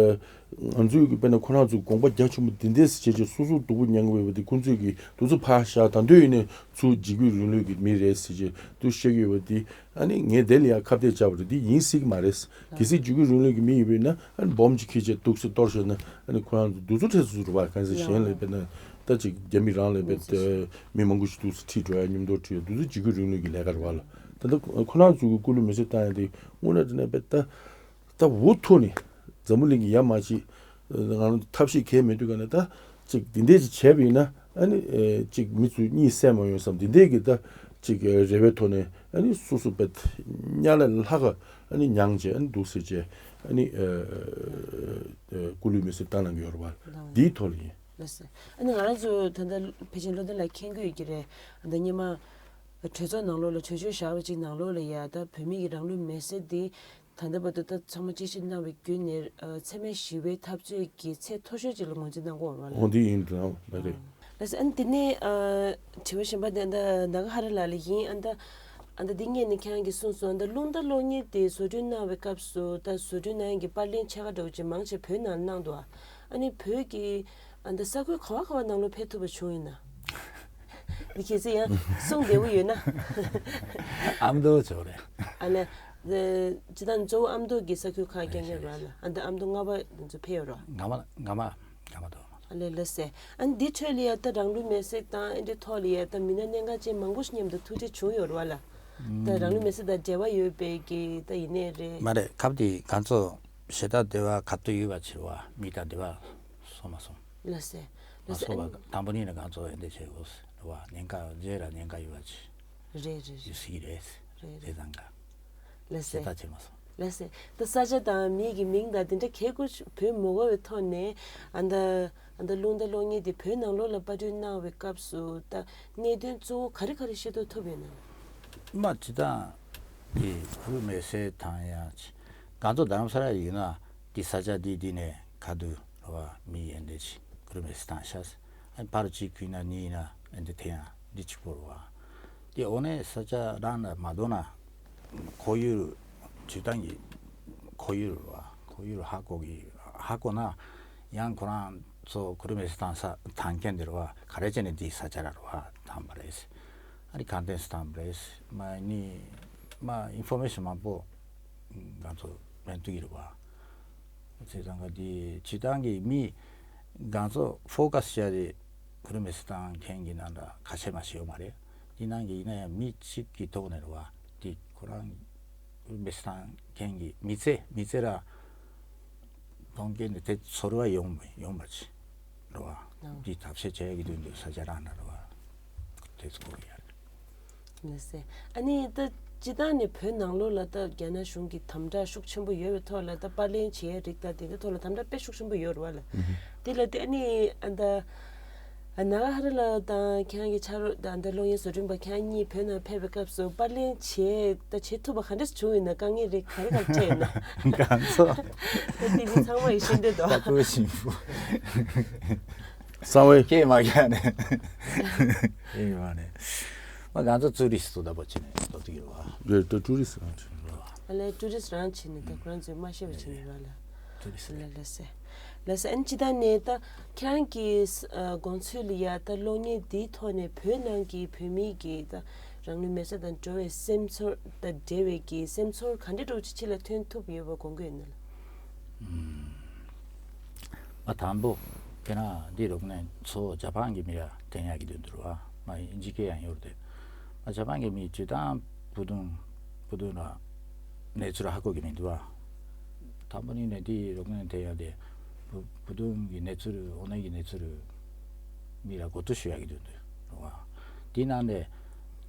ཨ་ང་ཚོས་ཀྱི་དཔེར་ན་ཁོ་རང་ཚོ་དགོངས་པ་རྒྱ་ཆེན་པོ་འདི་འདྲས་ཟེར་བྱས་བྱས་སོ་སོ་སྡུག་པོ་མྱངས་ཀྱི་ཡོད་པ་འདི་ཁོང་ཚོས་ཀྱི་འདུག་ཚོ་ཕར་བཞག་ད་འདོད་ཡིན་ནའི་ཚུར་འཇིགས་སྐུལ་རིང་ལུགས་ཀྱི་མི་རེད་ཟེར་བྱས་འདུག་བཤད་ཀྱི་ཡོད་པ་འདི། ཨ་ནི་ངས་དེ་ལ་ཡང་ཁ་གཏད་བཅག་པ་རེད། འདི་ཡིན་སྲིད་ཀྱི་མ་རེད། གལ་སྲིད་འཇིགས་སྐུལ་རིང་ལུགས་ཀྱི་མི་ཡིན་པས་ན་ཨ་ནི་སྦོམ་ཅིག་ཁྱེར་བྱས་འདུག་སེ་གཏོར་བཞག་ན་ཨ་ནི་ཁོ་རང་ཚོ་འདུག་ཚོ་ཁྲེལ་ཚུལ་རེད་བ། གང་ཟེར་གཞན་ལ་དཔེར་ན་ད་ཅིག་རྒྱ་མི་རང་ལ་དཔེ་མི་མང་པོ་ཞིག་འདུག་སེ་ཁྲིད་འགྲོ་ཡ་མཉམ་དུ་ཁྲིད་ཡ་འདུག་སེ་འཇིགས་སྐུལ་རིང་ལུགས་ཀྱི་ལས་ཀ་རེད་བ་ལ། ད་ལྟ་ཁོ་རང་ཚོ་གི་སྐུ་ལུས་མེ་སྲེག་བཏང་ཡ་དེ་དངོས་གནས་དྲང་གནས་དཔེ་ད། ད་འུ་ཐུག་ནས་འཛམ་བུ་གླིང་གི་ཡ་མ་ཅིག་ང་རང་ཐབས་ཤེས་གལ་མི་འདུག་ག་ནས་ད་ཅིག་འདི་འདྲས་ཅིག་བྱས་པ་ཡིན་ན་ཨ་ནི་ཨེ་ཅིག་མི་ཚོས་གཉིད་སད་མ་ཡོང་བསམ་འདི་འདྲས་ཀྱི་ད་ཅིག་ཨེ་རེ་བའི་ཐོག་ནས་ཨ་ནི་སོ་སོ་དཔེ་གཉའ་ལས་ལྷག་ག་ཨ་ནི་མྱངས་བྱས་ཨ་ནི་འདུག་སེ་བྱས་ཨ་ནི་ཨེ་ཨེ་སྐུ་ལུས་མེ་སྲེག་བཏང་གནང་གི་ཡོད་རེད་བ། འདིའི་ཐོག་ལ་ཡིན། ལགས་སོ། ཨ་ནི་ང་རང་ཚོ་ད་ལྟ་ཕལ་ཆེར་བློ་བདེ་ལགས་མཁྱེན་གྱི་ཡོད་ཀྱི་རེད། ད་སྔོན་མ་གྲོས་ཚོགས་ནང་ལོགས་ལ་གྲོས་ཆོད་བཞག་པ་ཅིག་ནང་ལོགས་ལ་ཡ་ད་བོད་མི་གི་རང་ལུས་མེ་སྲེག་འདི་ད་ལྟ་བར་དུ་ད་ཚང་མ་དཔྱད་ཞིབ་གནང་བའི་བརྒྱུད་ནས་ཨ་འཚེ་མེད་ཞི་བའི་འཐབ་རྩོད་ཀྱི་ཚད་མཐོ་ཤོས་ཅིག་ལ་ངོས་འཛིན་གནང་གི་ཡོད་རེད་བ་ལགས། འོ་འདི་ཡིན་འདྲ་བ་རེད། ལགས་སོ། ཨ་ནི་དེ་ནས་ཨ་དྲི་བ་གཞན་པ་དེ་ད་ནཱ་ག་ཧ་ར་ལགས་ལ་ཡིན། ཨ་ད་ཨ་ད་འདི་སྔོན་ནས་ཁྱེད་རང་གིས་གསུངས་སོང་། ཨ་ད་རླུང་རྟ་གློག་བརྙན་དེ་བཟོ་སྐྲུན་གནང་བའི་སྐབས་སུ་ད་བཟོ་སྐྲུན་གནང་མཁན་གྱི་པར་ལེན་ཕྱེད་ཀ་འདྲ་བོ་ཅིག་མང་ཆེ་བོད་ནང་གནང་འདུག་ཨ་ནི་བོད་ཀྱི་ཨ་ད་ས་ཁུལ་ག་བ་ག་བ་ནང་ལོགས་ཕེབས་ཐུབ་པ་བྱུང་ཡོད་ན། འདི་གལ་སྲིད་ཡང་གསུང་བདེ་པོ་ཡོད་ན། ཨ་མདོ་ཚོ་རེད། ཨ་ལས། སྤྱིར་བཏང་གཙོ་བོ་ཨ་མདོ་གི་ས་ཁུལ་ཁག་རྐྱང་རྐྱང་རེད་ལ། ཨ་ད་ཨ་མདོ་རྔ་པ་ཚོ་ཕེབས་ཡོད་རོ། རྔ་པ་རྔ་པ་རྔ་པ་དོ། ཨ་ལས་ལགས་སེ། ཨ་ནི་འདི་འཕྲོས་ལ་ཡ་ད་རང་ལུས་མེར་སྲེག་དང་ཨེ་འདྲའི་ཐོག་ལ་ཡ་ད་མི་སྣ་གནད་འགག་ཅན་མང་པོ་ཞིག་མཉམ་དུ་ཐུག་འཕྲད་བྱུང་ཡོད་རེད་བ་ལ། ད་རང་ལུས་མེར་སྲེག་དང་འབྲེལ་བ་ཡོད་པའི་གི་ད་ཡིན་ནའི་རེད། མ་རེད། སྐབས་དེ་ང་ཚོ་ཞེ་དྲག་འབྲེལ་བ་ག་ཚོད་ཡོད་པ་ཕྱིར་བ་མི་དང་འབྲེལ་བ་སོང་མ་སོང་། ལགས་སེ། མ་ལགས་སེ། སོང་བ་དང་པོ་ཉིད་ནས་ང་ཚོ་ཨེ་འདྲ་བྱེད་དགོས་རེད་བ། ཉེན་ཁ་རྗེས་ལ་ཉེན་ཁ་ཡོད་པ་ཅིག་རེད་རེད་ཡོད་རེད། སྲིད་ཀྱི་རེད། རེད་རེད། དེ་ཙང་ག་ལགས་སེ། ཞེ་དྲག་བྱེད་མ་སོང་། ལགས་སེ། ད་ས་ཆ་དང་མི་གི་མིང་དང་དེ་འདྲ་གལ་དགོས་བོད་མི་གོ་བའི་ཐོག་ནས་ཨ་ད་ཨ་ད་རླུང་རྟ་གློག་བརྙན་དེ་བོད་ནང་ལོགས་ལ་པར་སྐྲུན་གནང་བའི་སྐབས་སུ་ད་གནད་དོན་གཙོ་བོ་ག་རེ་ག་རེ་ཤེས་རྟོགས་ཐུབ་ཡོད་ན། མ་སྤྱིར་བཏང་དེ་བོད་མི་སེར་དང་ཡང་ང་ཚོ་རྡ་རམ་ས་ལ་ཡིན་ན་དེ་ས་ཆ་དེ་དེ་ནས་ག་དུས་རེད་བ་མི་ཡན་དེ་ཅིག་བོད་མི་སེར་དང་ཤ་ཨ་ཕར་གཅིག་གུས་ན་གཉིས་ཡིན་ན་ཨེ་འདི་དེ་ཡང་འདི་གཅིག་པོ་རེད་བ། དེ་འོ་ནས་ས་ཆ་རང་ལ་མ་འདོད་ན་ཁོར་ཡུག་སྤྱིར་བཏང་གི་ཁོར་ཡུག་རེད་བ། ཁོར་ཡུག་ཧ་གོ་གི་ཧ་གོ་ན་ཡང་ཁོ་རང་ཚོ་བོད་མི་སེར་དང་ས་དང་མཁན་དེ་རེད་བ། ག་རེ་བྱས་ནས་འདི་ས་ཆ་ར་རེད་བ་དང་པ་རེད། ཨ་རི་གང་ལྟར་སི་ཐང་པ་རེད། མ་ནི་མ་ཨིན་ཕོར་མེ་ཤན་མང་པོ་ང་ཚོ་མེད་འདུག་གི་རེད་བ། ཚེ་ཚང་ག་དེ་སྤྱིར་བཏང་གི་མི་ང་ཚོ་ཕོ་ཁ་སི་བྱས་ཏེ་བོད་མི་སེར་དང་མཁན་གྱི་ནང་འདྲ་ཁ་ཆེ་མ་ཞིག་ཡོད་མ་རེད། དེ་ནང་གི་ཡིན་ན་ཡང་མི་གཅིག་གི་ཐོག་ནས་རེད་བ། དེ་ཁོ་རང་བོད་མི་སེར་དང་མཁན་གྱི་མི་ཚེ་མི་ཚེ་ར་གཏོང་མཁན་དེ་དེ་ཚོར་བ་ཡོང་ཡོང་པ་ཅིག་རེད་བ། འདི་ཐབས་ཤེས་བྱེད་ཀྱི་དོན་དུ་ས་ཆ་རག་ན་རེད་བ། དེ་ཚོ་གོ་ཡ་རེད། ལགས་སེ། ཨ་ནི་ད་སྤྱིར་བཏང་ནས་བོད་ནང་ལོགས་ལ་ད་རྒྱ་ནག་གཞུང་གི་དམ་དྲག་ཤུགས་ཆེན་པོ་ཡོད་པའི་ཐོག་ལ་ད་པར་ལེན་བྱེད་ཡ་རིགས་དང་དེ་འདྲའི་ཐོག་ལ་དམ་དྲག་དཔེ་ཤུགས་ཆེན་པོ་ཡོད་རེད་བ་ལ། དེ་ལ་དེ་ཨ་ནི་ཨ་ད་ཨ་ནཱ་ག་ཧ་ར་ལགས་དང་ཁྱེད་རང་གི་ཕྱག་རོགས་དང་ད་གློག་བརྙན་བཟོ་སྐྲུན་པ་ཁྱེད་རང་གཉིས་བོད་ནང་ཕེབས་པའི་སྐབས་སུ་པར་ལེན་བྱེད་ད་བྱེད་ཐུབ་པ་ག་འདྲས་བྱུང་ཡོད་ན། དཀའ་ངལ་རིགས་ག་རེ་ག་རེ་འཕྲད་ཡོད་ན། ང་ཚོ་ད་དེ་ནི་ཚང་མ་ཡིས་ཤེས་འདོད་དོ། ལྟ་བུ་ཞིམ་པོ། གསང་བའི་སྐད་མ་རྒྱག་ནས། སྐད་མ་ནས། མ་ང་ཚོ་ཙུ་རི་སི་ཏུ་ད་པོ་བྱས་ནས་ལྟ་དུས་ཡོད་བ། རེད་ད་ཀྲུ་རི་སི་རང་བྱས་ནས་ལོ། ཨ་ལས་ཀྲུ་རི་སི་རང་བྱས་ནས་ད་ཁོ་རང་ཚོས་མ་ཤེས་པ་བྱས་ནས་རང་ལ། ཀྲུ་རི་སི་ལ་ལ་སེ། ལ་སེ་ཨན་ཅི་ད་ནས་ད་ཁྱེད་རང་གི་དགོངས་ཚུལ་ལ་ཡ་ད་གློག་བརྙན་འདིའི་ཐོག་ནས་བོད་ནང་གི་བོད་མི་གི་ད་རང་ལུས་མེ་སྲེག་དང་འགྲོ་བའི་སེམས་ཚོར་དང་འབྲེལ་བའི་གི་སེམས་ཚོར་ག་འདྲ་འདྲ་བོ་ཅིག་ཕྱི་ལ་ཐོན་ཐུབ་ཡོད་པ་དགོངས་ཀྱི་ཡོད་ན་ལ། ཨ་དང་པོ། དེ་ན་འདི་རོགས་ནས་ཚོ་ཇ་པན་གྱི་མི་ར་དེ་ཉག་གི་དོན་དུ་ར་མ་ཡིན་ཇི་སྐད་ཡང་ཡོད་རེད། ཨ་ཇ་པན་གྱི་མི་ཇི་ལྟར་བུ་དུང་བུ་དུང་ར་གནས་ཚུལ་ཧ་གོ་གི་མི་འདུག་ཨ། དང་པོ་ནི་ནས་འདི་རོགས་ནས་དེ་ཡང་དེ་བུ་བུ་དུང་གི་གནས་ཚུལ་འོ་ནས་ཀྱི་གནས་ཚུལ་མི་ར་གོ་ཐུ་ཞུ་ཡག་གི་དོན་དུ་ར་དེ་ནང་ནས་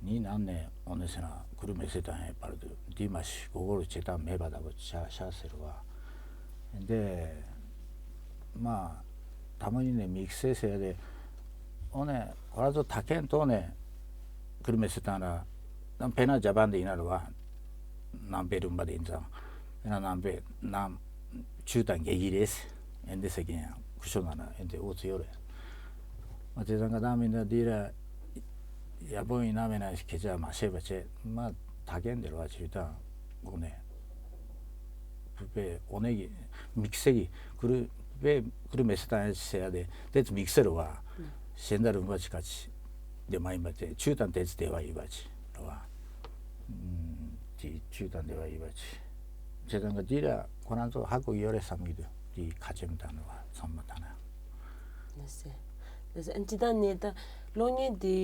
ནི་ནང་ནས་འོ་ནས་ཟེར་ན་གུ་རུ་མེ་སེ་དང་ཡང་བར་དུ་འདི་མ་ཤི་གོ་གོ་རུ་བྱེད་སྟངས་མེད་པ་ལྟ་བུ་ཆ་ཤ་ཟེར་བ། འདི་མ་ཐ་མ་ཡིན་ནས་དམིགས་བསལ་ཟེར་ཏེ། འོ་ནས་ཁོ་རང་ཚོ་ད་མཁན་ཐོག་ནས་ཁུར་མི་སི་ཐང་ར་ནམ་ཕེ་ན་ཇ་པན་དེ་ཡིན་ན་རུ་བ་ནམ་པེ་རུམ་པ་དེ་ཡིན་ཙང་ཕེ་ན་ནམ་པེ་ནམ་ཆུ་དང་རྒྱལ་གྱི་རེད། ཨེ་འདི་ཟེར་མཁན་ཡང་ཁུ་ཤོ་ན་ན་ཨེ་འདི་ཨོ་ཚོ་ཡོད་རེད། མ་དེ་ཙང་ག་དང་མི་འདྲ་འདི་ར་ ཡག་པོ་ཡིན་ན་མེད་ན་སྐད་ཆ་མ་བཤད་པ་བྱས་མ་ད་གན་དེར་བ་བྱས་དང་། འོ་ནས་བུ་པའི་འོ་ནས་ཀྱི་དམིགས་བསལ་གྱི་ཀུ་རུ་པའི་ཀུ་རུ་མེ་སི་ཏང་ཡ་ཟེར་ཡ་དེ་དེ་དམིགས་བསལ་རུ་བ། གཞན་དང་རུང་བ་ཅི་ག་ཅི་དེ་མ་ཡིན་པ་དེ་ཆོས་དང་དེ་ཚི་དེ་བ་ཡིན་པ་ཅི་རུ་བ། དེ་ཆོས་དང་དེ་བ་ཡིན་པ་ཅི་བྱས་དང་ག་དེ་ར་ཁོ་རང་ཚོ་ཧ་གོ་ཡོད་རེད་བསམ་གྱི་འདུག་དེ་ཁ་ཆེམས་དང་རུ་བ་ཚང་མ་དང་ན། ལགས་སེ། ལགས་སེ། ཨ་ནི་སྤྱིར་བཏང་ནས་ད་གློག་བརྙན་དེ་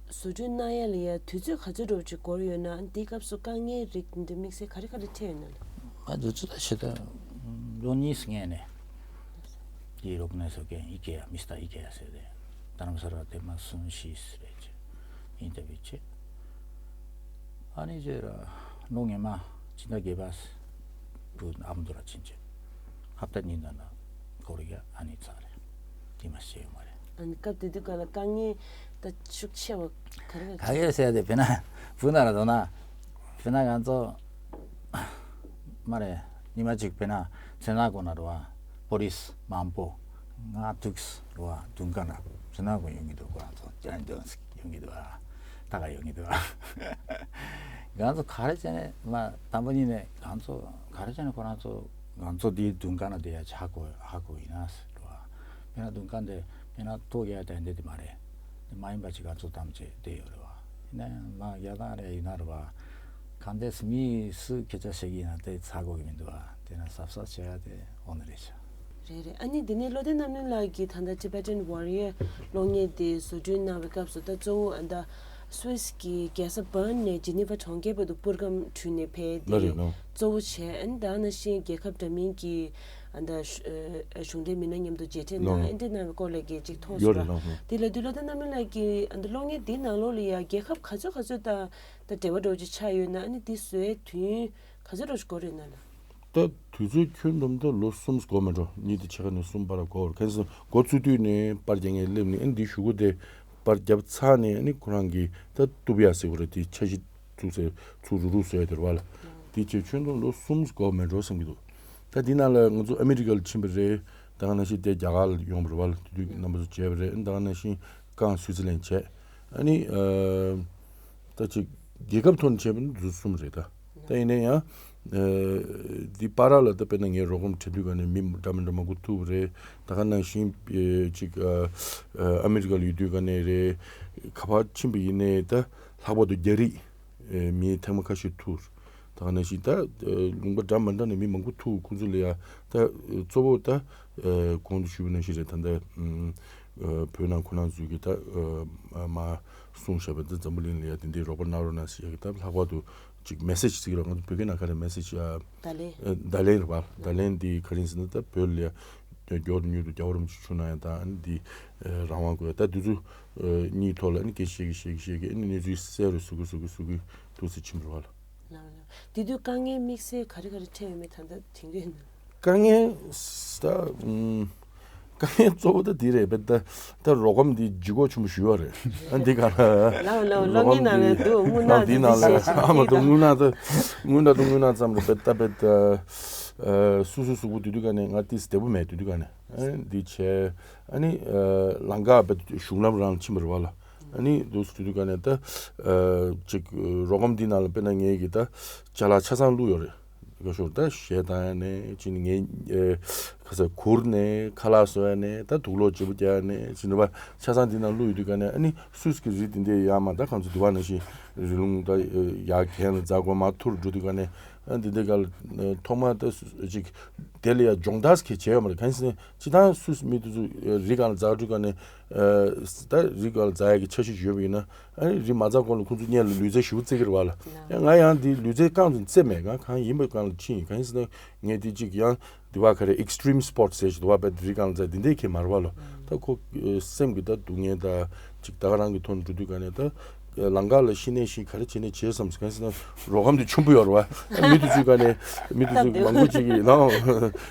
བཟོ་སྐྲུན་གནང་ཡ་ལ་ཡ་དུས་ཚོད་ག་ཚོད་འདྲ་བོ་ཅིག་འགོར་ཡོད་ན། ཨ་ནི་དེའི་སྐབས་སུ་དཀའ་ངལ་རིགས་འདི་དམིགས་བསལ་ག་རེ་ག་རེ་འཕྲད་ཡོད་ན་ལ། ང་དུས་ཚོད་ད་ཞེ་ད་ལོ་གཉིས་སྔས་ནས་དེའི་རོགས་ནས་སོ་ཀན་ཨི་ཀེ་ཡ་མི་སྟ་ཨི་ཀེ་ཡ་ཟེར་ཏེ་རྡ་རམ་ས་ལ་དེ་མ་སུན་ཤིས་རེད་ཅེ་ཨིན་ཏ་བི་ཅེ། ཨ་ནི་ཅེ་ར་ལོ་ངེ་མ་ཅི་འདྲ་དགེ་བ་བུ་ཨམ་དུ་ར་ཕྱིན་ཅེ་ཧབ་ཏ་གཉིས་ནང་ན་སྐོར་ཡ་ཨ་ནི་ཚ་རེད། དེ་མ་ཤེས་ཡོད་མ་རེད། ཨ་ནི་སྐབས་དེ་དུས་ག་ལ་དཀའ་ངལ་ད་ཤུགས་ཆེ་བ་ག་རེ་ག་ག་གེ་ཟེར་ཏེ་བེ་ན་བུ་ན་ར་དོ་ན་བེ་ན་ང་ཚོ་མ་རེད། ཉི་མ་གཅིག་བེ་ན་ཚེ་ན་གོ་ན་རུ་བ་པོ་ལིས་མང་པོ་ང་ཐུགས་རུ་བ་དུང་ཀ་ན་ཚེ་ན་གོ་ཡོང་གི་འདུག་ཁོ་རང་ཚོ་ཅན་དོན་ཡོང་གི་འདུག་ཨ། ད་ག་ཡོང་གི་འདུག་ཨ། ང་ཚོ་ག་རེ་བྱས་ནས་མ་དང་པོ་ཉིད་ནས་ང་ཚོ་ག་རེ་བྱས་ནས་ཁོ་རང་ཚོ་ང་ཚོ་འདིའི་དུང་ཀ་ན་དེ་ཡ་ཆ་གོ་ཧ་གོ་ཡིན་ན་ཟེར་རུ་བ་བེ་ན་དུང་ཀ་འདི་བེ་ན་ཐོག་ཡ་དེ་འདི་དེ་མ་རེད། དེ་མ་ཡིན་པ་ཅིག་ང་ཚོ་ཐམས་ཅད་བསྡད་ཡོད་རེད་བ། ཡིན་ན་ཡང་མ་རྒྱ་ནག་རེ་ཡིན་ན་རེད་བ། གང་འདྲས་མི་སུ་སྐད་ཆ་བཤད་ཀྱི་ཡིན་ན་དེ་ཚ་གོ་གི་མི་འདུག་བ། དེ་ན་གཟབ་གཟབ་བྱེད་ཡ་དེ་འོ་ན་རེད་ཤག་རེད་རེད། ཨ་ནི་འདི་ནས་བློ་བདེ་རྣམ་གླིང་ལགས་ཀྱིས་ད་ལྟ་Tibetan Warrior གློག་བརྙན་དེ་བཟོ་སྐྲུན་གནང་བའི་སྐབས་སུ་ད་གཙོ་བོ་ཨ་ད་སུད་སི་གི་རྒྱལ་ས་བྷརན་ནས་ཇི་ནི་ཝ་གྲོང་ཁྱེར་བར་དུ་པུར་སྒམ་བྲུས་ནས་ཕེབས་ལ་དེ་རེད་ནོ། གཙོ་བོ་བྱས། ཨ་ནི་ད་ནང་བཞིན་རྒྱལ་ཁབ་འདྲ་མིན་གྱི་ཨ་ད་གཞུང་འབྲེལ་མི་སྣ་མཉམ་དུ་མཇལ་འཕྲད་གནང་ལོ། ཨེ་འདྲ་གནང་བའི་སྐོར་ལ་གི་ཅིག་ཐོག་ཡོད་སོང་རེད་ལ། ལོ། དེ་ལ་དུས་ལོ་ད་རྣམ་གླིང་ལགས་ཀྱིས་ཨ་ད་གློག་བརྙན་འདིའི་ནང་ལོགས་ལ་ཡ་རྒྱལ་ཁབ་ག་ཚོད་ག་ཚོད་ད་ད་འབྲེལ་བ་འདྲ་བོ་ཅིག་ཆགས་ཡོད་ན། ཨ་ནི་འདི་བཟོ་ཡའི་དུས་ཡུན་ག་ཚོད་འདྲ་བོ་ཞིག་འགོར་ཡོད་ན་ལ། ད་དུས་ཚོད་ཁྱོན་བསྡོམས་ད་ལོ་གསུམ་འགོར་མེད་འགྲོ། གཉིས་དེ་ཕྱེད་ཀ་ནས་གསུམ་བར་འགོར། གང་ཟེར་འགོ་བཙུགས་དུས་ནས་པར་རྒྱག་མཁན་སླེབས་ནས་ཨ་ནི་འདི་གཞུག་གུ་དེ་པར་བརྒྱབ་ཚར་ནས་ཨ་ནི་ཁོ་རང་གིས་ད་གཏུབ་ཡ་ཟེར་དགོས་རེད། དེ་འཆར་གཞི་བཙུགས་ཚེ་ཚུར་རུ་རུ་བཟོས་དེར་བ་ལ། དེ་བྱས་ཁྱོན་བསྡོམས་ལོ་གསུམ་འགོར་མེད་འགྲོ་བསམ་གྱི་འདུག་ད་འདི་ནང་ལ་ང་ཚོ་ཨ་མི་རི་ཀ་ལ་ཕྱིན་པ་རེད། ད་ག་ནང་བཞིན་དེ་རྒྱ་གར་ལ་ཡོང་བ་རེད་བ་ལ། དེ་དུས་རྣམ་པ་ཚོ་བྱས་པ་རེད། ད་ག་ནང་བཞིན་ཀང་སུའི་ཙི་ལན་བྱས། ཨ་ནི་ཨ་ད་ཅིག་རྒྱལ་ཁབ་ཐོག་ནས་བྱས་པ་ནི་འདི་གསུམ་རེད་ད། ད་ཡིན་ན་ཡང་ཨ་འདི་བར་ལ་ད་དཔེར་ན་ངས་རོགས་རམ་བྱེད་དུས་ག་ནས་མི་འདྲ་མི་འདྲ་མང་པོ་ཐུག་པ་རེད། ད་ག་ནང་བཞིན་ཨ་ཅིག་ཨ་ཨ་མི་རི་ཀ་ལ་ཡོད་དུས་ག་ནས་རེད། ག་པར་ཕྱིན་པ་ཡིན་ནའི་ད་ལྷག་པར་དུ་རྒྱ་རིགས། ཨེ་མི་ཐེངས་མ་ཁ་ཤས་ཐུག་ད་ག་ནང་བཞིན་ད་ཨེ་ལུང་པ་འདྲ་མི་འདྲ་ནས་མི་མང་པོ་ཐུག་ཁོང་ཚོ་ལ་ཡ་ད་ཨེ་གཙོ་བོ་ད་ཨེ་གོང་དུ་ཞུས་པ་ནང་བཞིན་རེད། ད་ལྟ་ཨེ་བོད་ནང་ཁོ་རང་ཚོས་ཀྱི་ད་ཨེ་མ་གསུངས་བཞག་པའི་ད་འཛམ་བུ་གླིང་ལ་ཡ་དེ་འདྲའི་རོགས་པ་གནང་རོགས་གནང་ཟེར་ཡ་གི་ད་ལྷག་པར་དུ་ཅིག་མེ་སེ་ཇི་ཟེར་གི་རེད། ང་ཚོ་བོད་སྐད་ནང་ག་རེ་མེ་སེ་ཇི་ཨ་བརྡ་ལན། ཨེ་བརྡ་ལན་རེད་བ། བརྡ་ལན་འདི་ག་རེ་ཡིན་ཟེར་ན་ད་བོད་ལ་ཡ་མགྱོགས་དང་མྱུར་དུ་རྒྱལ་བ་རིན་པོ་ཆེ་བྱུང་ན་ཡང་ད་ཨ་ནི་འདི་ཨེ་རང་དབང་དགོས། ད་དུས་ཚོད་ཨེ་གཉིས་ཐོག་ལ་ཨ་ནི་སྐད་ཆ་བཤད་ཀྱི་བཤད་ཀྱི་བཤད་ཀྱི་ཨ་ནི་གནས་ཚུལ་གསལ་རུ་བཟོ་གི་བཟོ་གི་བཟོ་གི་འདུག་སེ་ཕྱིན་པ་རེད་བ་ལ། ལགས་ལགས། དེ་དུས་དཀའ་ངལ་དམིགས་བསལ་ག་རེ་ག་རེ་འཕྲད་ཡོད་མེད་ད་ལྟ་དྲན་གྱི་ཡོད་ན། དཀའ་ངལ་ད་ཨུམ། དཀའ་ངལ་གཙོ་བོ་ད་འདི་རེད་པས། ད་ད་རོགས་རམ་འདི་ལྗིད་ཁོག་ཆེན་པོ་ཞུས་པ་རེད། ཨ་འདི་ག་ལ། ལགས་ལགས། གློག་བརྙན་ནང་ལ་འདུག་དངོས་གནས་འདི་ནང་ལ་ཨ་མ་འདུག་དངོས་གནས་ད་དངོས་གནས་ད་དངོས་གནས་ཙམ་རེད་པས། ད་པས་ད་ཨ་སུ་སུ་སུ་གུ་དུས་དུས་ག་ནས་ང་ཏིས་བདེ་པོ་མེད་དུས་དུས་ག་ནས་ཨ་འདི་བྱས། ཨ་ནི་ཨ་ལམ་ཁ་པས་གཞུང་ལམ་རང་ཕྱིན་པ་རེད་བ་ལ། ཨ་ནི་འདུག་སེ་དུས་དུས་ག་ནས་ད་ཨ་ཅིག་རོགས་རམ་འདི་ནང་ལ་དཔེར་ན་ངས་ཀྱི་ད་ཅ་ལག་ཆ་ཚང་བླུགས་ཡོད་རེད། ཁ་ཤོར་ད་གཞས་བཏང་ཡ་ནས་ཅི་ནས་ངའི་ཨེ་ཁ་ས་གུར་ནས་ཁ་ལག་བཟོ་ཡ་ནས་ད་དུག་ལོག་བརྗེ་པོ་རྒྱག་ཡ་ནས་ཅི་ནས་པ་ཆ་ཚང་འདི་ནང་བླུགས་ཡོད་དུས་ག་ནས། ཨ་ནི་སུད་སི་གི་རི་འདི་འདྲའི་ཡར་མར་ད་གང་ཚོད་འདི་བ་ནང་བཞིན་རི་ལུང་ད་ཡར་གྱེན་ལ་འཛེག་དགོས་མར་ཐུར་འགྲོ་དུས་ག་ནས། ཨ་འདི་འདྲའི་སྐབས་ལ་ཐོག་མར་ད་ཅིག་དེ་ལ་ཡ་སྦྱོང་བརྡར་གྱི་བྱས་ཡོད་མ་རེད། གང་ཡིན་ཟེར་ན་སྤྱིར་བཏང་སུད་སི་མི་དེ་ཚོ་རི་སྒང་ལ་འཛེག་འགྲོ་ག་ནས། ཨ་ད་རི་སྒང་ལ་འཛེག་ཡ་གི་འཆར་གཞི་ཡོད་པ་ཡིན་ན། ཨ་ནི་རི་མ་འཛེག་གོང་ལ་ཁོང་ཚོ་སྔོན་ལ་ལུས་རྩལ་ཞེ་པོ་རྩེ་གི་རེད་བ་ལ། ཡང་ང་ཡང་འདི་ལུས་རྩལ་རྐང་དུ་རྩེ་མེད། ང་གང་ཡིན་པའི་སྒང་ལ་ཕྱིན་ཡིན། གང་ཡིན་ཟེར་ན་ངས་འདི་གཅིག་ཡང་འདི་བ་ག་རེ་extreme sport ཟེར་ཞིག་འདུག་བ། དཔེ་རི་སྒང་ལ་འཛེག་འདི་འདྲའི་གི་མ་རེད་བ་ལ། ད་ཁོ་ཨེ་སེམས་ཀྱི་ད་སྡུག་བསྔལ་ད་ཅིག་ད་ག་རང་གི་ཐོག་ནས་འགྲོ་དུས་ག་ནས་ད་ལམ་ཁ་ལ་ཤི་ནས་ཤི་ག་རེ་བྱས་ནས་བྱས་བསམ། གང་ཡིན་ཟེར་ན་རོགས་རམ་དེ་ཆེན་པོ་ཡོད་རེད་བ། མི་དེ་ཚོས་ག་ནས་མི་དེ་ཚོས་མང་པོ་ཅིག་གིས་ནའང་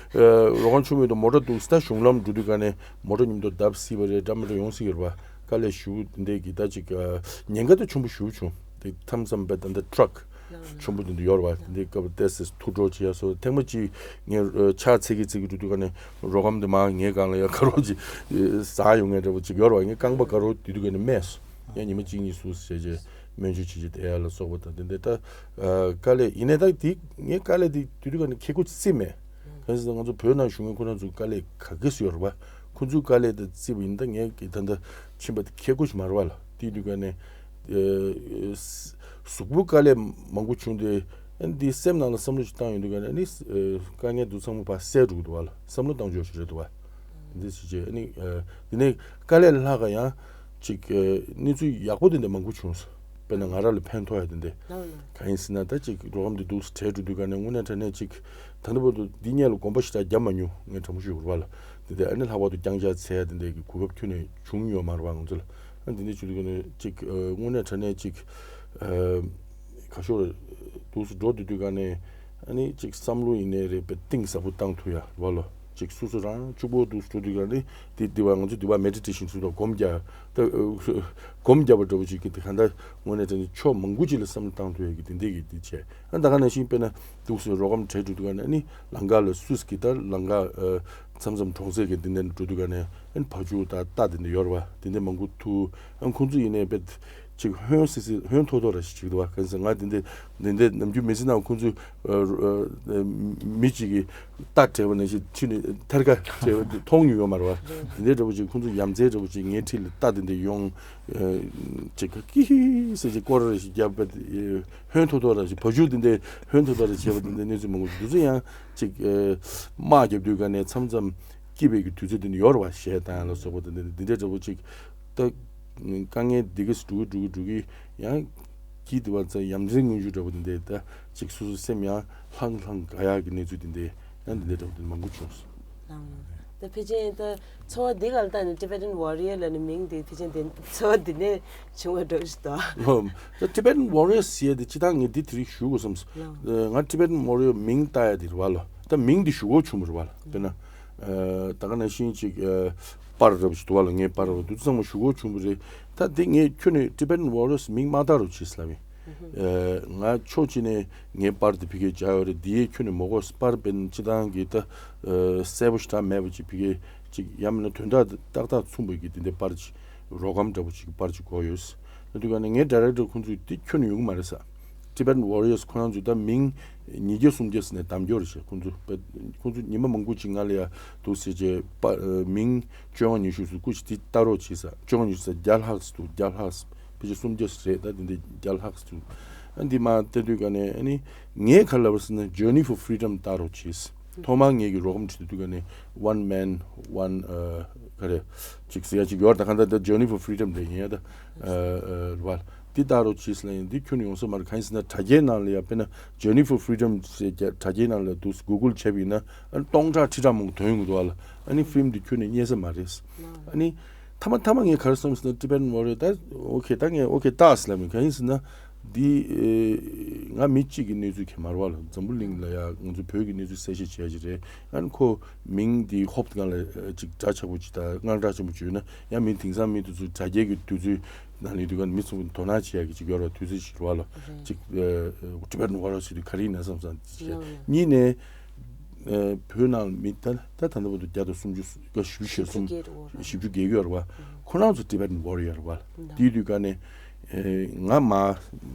རོགས་རམ་ཆེན་པོ་ཡོད་དུས་མོ་ཊ་འདུག་ད་གཞུང་ལམ་འགྲོ་དུས་ག་ནས་མོ་ཊ་མཉམ་དུ་བརྡབ་སྲིད་པ་རེད། འདྲ་མི་འདྲ་ཡོང་སྲིད་ཀྱི་རེད་བ། དཀའ་ལས་ཞེ་པོ་འདི་འདྲའི་གི་ད་ཅིག་ཉེན་ཁ་ད་ཆེན་པོ་ཞེ་པོ་བྱུང་། དེ་མཚམས་མཚམས་པས་ད་འདི་ཊག་ཆེན་པོ་འདི་འདྲ་ཡོད་རེད་བ། འདི་སྐབས་ཏོག་ཙམ་འཐུ་འགྲོ་བྱེད་ཡ་སོགས། ཐེངས་མ་གཅིག་ངས་ཨ་ཕྱག་འཚལ་གྱི་འཚལ་གྱི་འགྲོ་དུས་ག་ནས་རོགས་རམ་དེ་མར་ངའི་སྒང་ལ་ཡ་དཀར་པོ་ཅིག་ཟག་ཡོང་མཁན་འདྲ་པོ་ཅིག་ཡོད་རེད་བ། ངའི་རྐང་པ་དཀར་པོ་དེ་དུས་ག་ནས་རྨས་སོང་ ཡང་ཉི་མ་གཅིག་གཉིས་སུ་བྱས་རྗེས་སྨན་བཅོས་བྱེད་རྗེས་བསྡད་ཡ་ལ་སོགས་པ་དང་དེ་འདྲ་ད་དཀའ་ལས་ཡིན་ནའི་ད་དེ་ངས་དཀའ་ལས་དེ་དུས་དུས་ག་ནས་ཁེ་ཁོ་སྲིད་མེད། གང་ཟེར་ན་ང་ཚོ་བོད་ནང་བཞུགས་མཁན་ཁོ་རང་ཚོ་དཀའ་ལས་ག་གེ་སུ་ཡོད་རེད་པ། ཁོ་ཚོའི་དཀའ་ལས་དང་བརྩིས་པ་ཡིན་ད་ངས་ཀྱི་ད་ལྟ་ཕྱིན་པ་དེ་ཁེ་ཁོ་ཞིག་མ་རེད་པ་ལ་དེ་དུས་ག་ནས་གཟུགས་པོ་དཀའ་ལས་མང་པོ་བྱུང་སྟེ་ཨ་ནི་དེ་སེམས་ནང་ལ་བསམ་བློ་ཞིག་བཏང་ཡོང་དུས་ག་ནས་ཨ་ནི་དཀའ་ངལ་འདུག་ཚང་མ་ཕར་སེལ་འགྲོ་གི་འདུག་པ་ལ་བསམ་བློ་བཏང་ཕྱོགས་ཤིག་རེད་འདུག་པ། འདི་ཞིག་བྱས་ཨ་ནི་དེ་ནས་དཀའ་ལས་ལྷག་ག་ཡང་ཅིག་གནས་ཚུལ་ཡག་པོ་དེ་འདྲ་མང་པོ་བྱུང་སོང་། དཔེར་ན་ང་རང་ལ་ཕན་ཐོགས་ཡ་དེ་འདྲ། ལགས་ལགས། གང་ཡིན་ཟེར་ན་ད་ཅིག་རོགས་རམ་དེ་འདུག་སེ་བྲལ་འགྲོ་དུས་ག་ནས་དངོས་གནས་དྲང་གནས་ཅིག་ད་ལྟ་བར་དུ་འདི་སྔོན་ལ་གོམ་པ་ཞིག་ད་བརྒྱབ་མ་མྱོང་ངས་དྲང་པོ་ཞུ་དགོས་པ་ལ། དེ་འདྲ་ཨ་ནི་ལྷག་པར་དུ་རྐྱང་ཕྱག་འཚལ་ཡ་དེ་འདྲ་གི་གོ་སྐབས་ཁྱོན་ནས་བྱུང་ཡོད་མ་རེད་པ་ང་ཚོ་ལ། ཨ་འདི་འདྲ་བྱུང་དུས་ག་ནས་ཅིག་དངོས་གནས་དྲང་གནས་ཅིག་ག་ཤོར་འདུག་སེ་འགྲོ་དུས་དུས་ག་ནས་ཨ་ནི་ཅིག་བསམ་བློ་ཡིན་ནའི་རེད་པས་གཏིང་ཟབ་པོ་བཏང་ཐུབ་ཡ་རེད་པ་ལ། ཅིག་སོ་སོ་རང་གཅིག་པོ་འདུག་སེ་འགྲོ་དུས་ག་ནས་དེ་དེ་བ་ང་ཚོ་དེ་བ་མེ་ཌི་ཊེ་ཤན་ཞུ་དང་སྒོམ་རྒྱག་ད་སྒོམ་རྒྱག་པ་འདྲ་པོ་ཅིག་གི་དེ་ག་འདྲ་དངོས་གནས་དྲང་གནས་ཕྱོགས་མང་པོ་ཅིག་ལ་བསམ་བློ་བཏང་ཐུབ་ཡ་གི་དེ་འདྲས་གི་དེ་བྱས་ཨ་ད་ག་ནང་བཞིན་དཔེར་ན་འདུག་སེ་རོགས་རམ་བྲལ་འགྲོ་དུས་ག་ནས་ཨ་ནི་ལམ་ཁ་ལ་སུས་ཀྱི་ད་ལམ་ཁ་མཚམས་མཚམས་གྲོང་གསེབ་ཀྱི་དེ་འདྲ་འགྲོ་དུས་ག་ནས་ཨ་ནི་བ་ཕྱུགས་ད་རྟ་དེ་འདྲ་ཡོད་རེད་པ། དེ་འདྲ་མང་པོ་ཐུག་ཨ་ཁོང་ཚོ་ཡིན་ནའི་དཔེ་ཅིག་ཧོན་སི་སི་ཧོན་ཐོ་ཐོ་ར་ཞིག་ཅིག་འདུག་པ། གང་ཟེར་ང་དེ་འདྲ་དེ་འདྲ་ནམ་རྒྱུན་མི་ཚེ་ནང་ཁོང་ཚོ་མི་གཅིག་གིས་རྟ་བྲེལ་བ་ནང་བཞིན་ཁྲིད་ནས་ཐར་ཀ་བྲེལ་བ་དེ་མཐོང་མྱོང་ཡོད་མ་རེད་པ། དེ་འདྲ་འདྲ་པོ་ཅིག་ཁོང་ཚོ་ཡ་མཚན་འདྲ་པོ་ཅིག་ངའི་འཁྲིས་ལ་རྟ་དེ་འདྲ་ཡོང་ཅིག་ཀི་ཧི་ཟེར་ཅིག་སྐོར་ར་ཞིག་བརྒྱབ་པ་ཧོན་ཐོ་ཐོ་ར་ཞིག་བ་ཕྱུགས་དེ་འདྲ་ཧོན་ཐོ་ཐོ་ར་བྱས་པ་དེ་འདྲ་གནས་ཚུལ་མང་པོ་ཞིག་འདུག་ཚེ་ཡང་ཅིག་དམག་རྒྱབ་དུས་ག་ནས་མཚམས་མཚམས་སྐྱིད་པའི་གི་དུས་ཚོད་དེ་འདྲ་ཡོད་རེད་པ། གཞས་བཏང་ཡ་ལ་སོགས་པ་དེ་འདྲ་འདི་འདྲ་འདྲ་པོ་ཅིག་ད་དཀའ་ངལ་འདི་གས་སུ་འགྲོ་གི་འགྲོ་གི་འགྲོ་གི་ཡང་སྐྱིད་དུ་བ་ཚ་ཡ་མཚན་མངོན་གྱུར་འདྲ་པོ་དེ་འདྲ་ད་ཅིག་སོ་སོ་སེམས་ཡང་ལྷང་ལྷང་དགའ་ཡག་གི་གནས་ཚུལ་དེ་འདྲ་ཡང་འདི་འདྲ་འདྲ་པོ་དེ་མང་པོ་བྱུང་སོང་། ད་ཕལ་ཆེར་ད་ཚོར་བ་འདི་ག་ལ་བལྟས་ནས་Tibetan Warrior ལབ་ནས་མིང་འདི་ཕལ་ཆེར་འདི་ཚོར་བ་འདི་ནས་བྱུང་བ་འདྲ་ཞིག་འདུག་ད་Tibetan Warrior ཟེར་ཡ་དེ་སྤྱིར་བཏང་ངས་འདི་དེ་རིགས་ཞུ་དགོས་བསམ་སོང་། ང་Tibetan Warrior མིང་བཏགས་ཡ་དེ་རེད་པ་ལ། ད་མིང་འདི་ཞུ་དགོས་བྱུང་བ་རེད་པ་ལ། དཔེར་ན། ད་ག་ནང་བཞིན་ཅིག་པར་རབ་ཞིག་འདུག་པ་ལ། ངའི་པར་རབ་འདུག་ཚང་མ་ཞུ་དགོས་བྱུང་བ་རེད། ད་འདི་ངས་ཁྱོན་ནས་Tibetan Warriors མིང་མ་བཏགས་རོགས་བྱེད་ཟེར་ལབ་ཡིན། ང་ཕྱོགས་གཅིག་ནས་ངའི་པར་འདི་ཕ་གིར་སྦྱར་ཡོད་རེད། འདི་ཡས་ཁྱོན་ནས་མ་དགོས་པར་དཔེར་ན་སྤྱིར་བཏང་གི་ད་གསལ་པོ་ཞེ་དྲག་མེད་པ་ཅིག་ཕ་གིར་ཅིག་ཡང་མིན་ན་དོན་དག་ཏག་ཏག་མཚུངས་པའི་གི་འདི་འདྲའི་པར་ཅིག་རོགས་རམ་འདྲ་པོ་ཅིག་པར་ཅིག་དགོས་ཡོད། ད་དུས་ག་ནས་ངའི་ཌའི་རེག་ཊར་ཁོང་ཚོས་འདི་ཁྱོན་ནས་ཡོང་གི་མ་རེད་ཟེར། Tibetan Warriors ཁོ་རང་ཚོས་ད་མིང་ཉིས་བརྒྱ་སུམ་བརྒྱ་ཟེར་ནས་གདམ་རྒྱུ་རེད་ཤག་ཁོང་ཚོ་པ། ཁོང་ཚོ་ཉི་མ་མང་པོ་ཅིག་སྔ་ལ་ཡ་འདུག་ཟེར་བྱས་པ། མིང་བཅོ་ལྔ་ཉི་ཤུ་ཟེར་སྐུ་ཞིག་དེ་ལྟ་རོགས་བྱེད་ཟེར། བཅོ་ལྔ་ཉི་ཤུ་ཟེར་བརྒྱ་ལྷག་ཟེར་འདུག་བརྒྱ་ལྷག་ཟེར། ཕལ་ཆེར་སུམ་བརྒྱ་ཟེར་རེད། ད་དེ་འདྲ་བརྒྱ་ལྷག་ཟེར་འདུག་ཨ་འདི་མ་བལྟས་དུས་ག་ནས་ཨ་ནི་ངས་ག་ལབ་པ་ཟེར་ན་Journey for Freedom ལྟ་རོགས་བྱེད་ཟེར། ཐོག་མར་ངས་ཀྱི་རོགས་རམ་བྱེད་དུས་ག་ནས་One Man One ག་རེ་ཅིག་ཟེར་ཡ་ཅིག་ཡོད་རེད། ད་ག་འདྲ་ད་Journey for Freedom རེད་ཡིན་ཡ་ད་རེད་པ། འདི་ལྟ་རོགས་བྱེད་ཟེར་ལ་ཡིན། འདི་ཁྱོན་ནས་ཡོང་ས་མ་རེད། གང་ཡིན་ཟེར་ན་དྲ་རྒྱའི་ནང་ལ་ཡ་དཔེར་ན་Journey for Freedom ཟེར་རྒྱ་དྲ་རྒྱའི་ནང་ལ་འདུག་སེ་Google བྱས་པ་ཡིན་ན་ཨ་ནི་སྟོང་ཕྲག་ཁྲི་ཕྲག་མང་པོ་ཐོན་ཡོང་གི་འདུག་ཨ་ལ། ཨ་ནི་ཕིལམ་འདི་ཁྱོན་ནས་རྙེད་ས་མ་རེད། ཨ་ནི་མཐའ་མ་མཐའ་མ་ངས་ག་རེ་བསམ་ཟེར་ན་Tibetan Warrior ད་ཨོ་ཁེ་ད་ངས་ཨོ་ཁེ་ལྟ་ཟེར་ལབ་མིན། གང་ཡིན་ཟེར་ན་འདི་ང་མི་གཅིག་གི་གནས་ཚུལ་གང་མ་རེད་པ་ལ། འཛམ་བུ་གླིང་ལ་ཡ་ང་ཚོ་བོད་ཀྱི་གནས་ཚུལ་གསལ་བཤད་བྱས་ཀྱི་རེད། ཨ་ནི་ཁོ་མིང་འདི་ཧོབ་སྒང་ལ་ཅིག་སྒྲ་ཆེན་པོ་ཅིག་དང་དངངས་སྐྲག་ཆེན་པོ་བྱུང་ན་ཡང་མིན་དེང་སང་མི་དེ་ཚོ་དྲ་རྒྱའི་གི་དུས་ཚོད་ནང་ལ་དུས་ག་མི་ཚོ་དོ་སྣང་བྱེད་ཡ་གི་ཅིག་ཡོད་ར། དུས་ཚོད་ཞིག་རེད་པ་ལ། ཅིག་Tibetan Warrior ཟེར་དུས་ག་རེ་ཡིན་ན་བསམ་བསམ་ཅིག་བྱས། གཉིས་ནས་བོད་ནང་མི་ད་ད་ད་ལྟ་བར་དུ་བརྒྱ་དང་སུམ་ཅུ་བཞི་བཅུ་ཞེ་གསུམ་བཞི་བཅུ་བརྒྱད་ཡོད་ར་བ། ཁོ་རང་ཚོ་Tibetan Warrior ར་བ། དེའི་དུས་ག་ནས་ང་མ་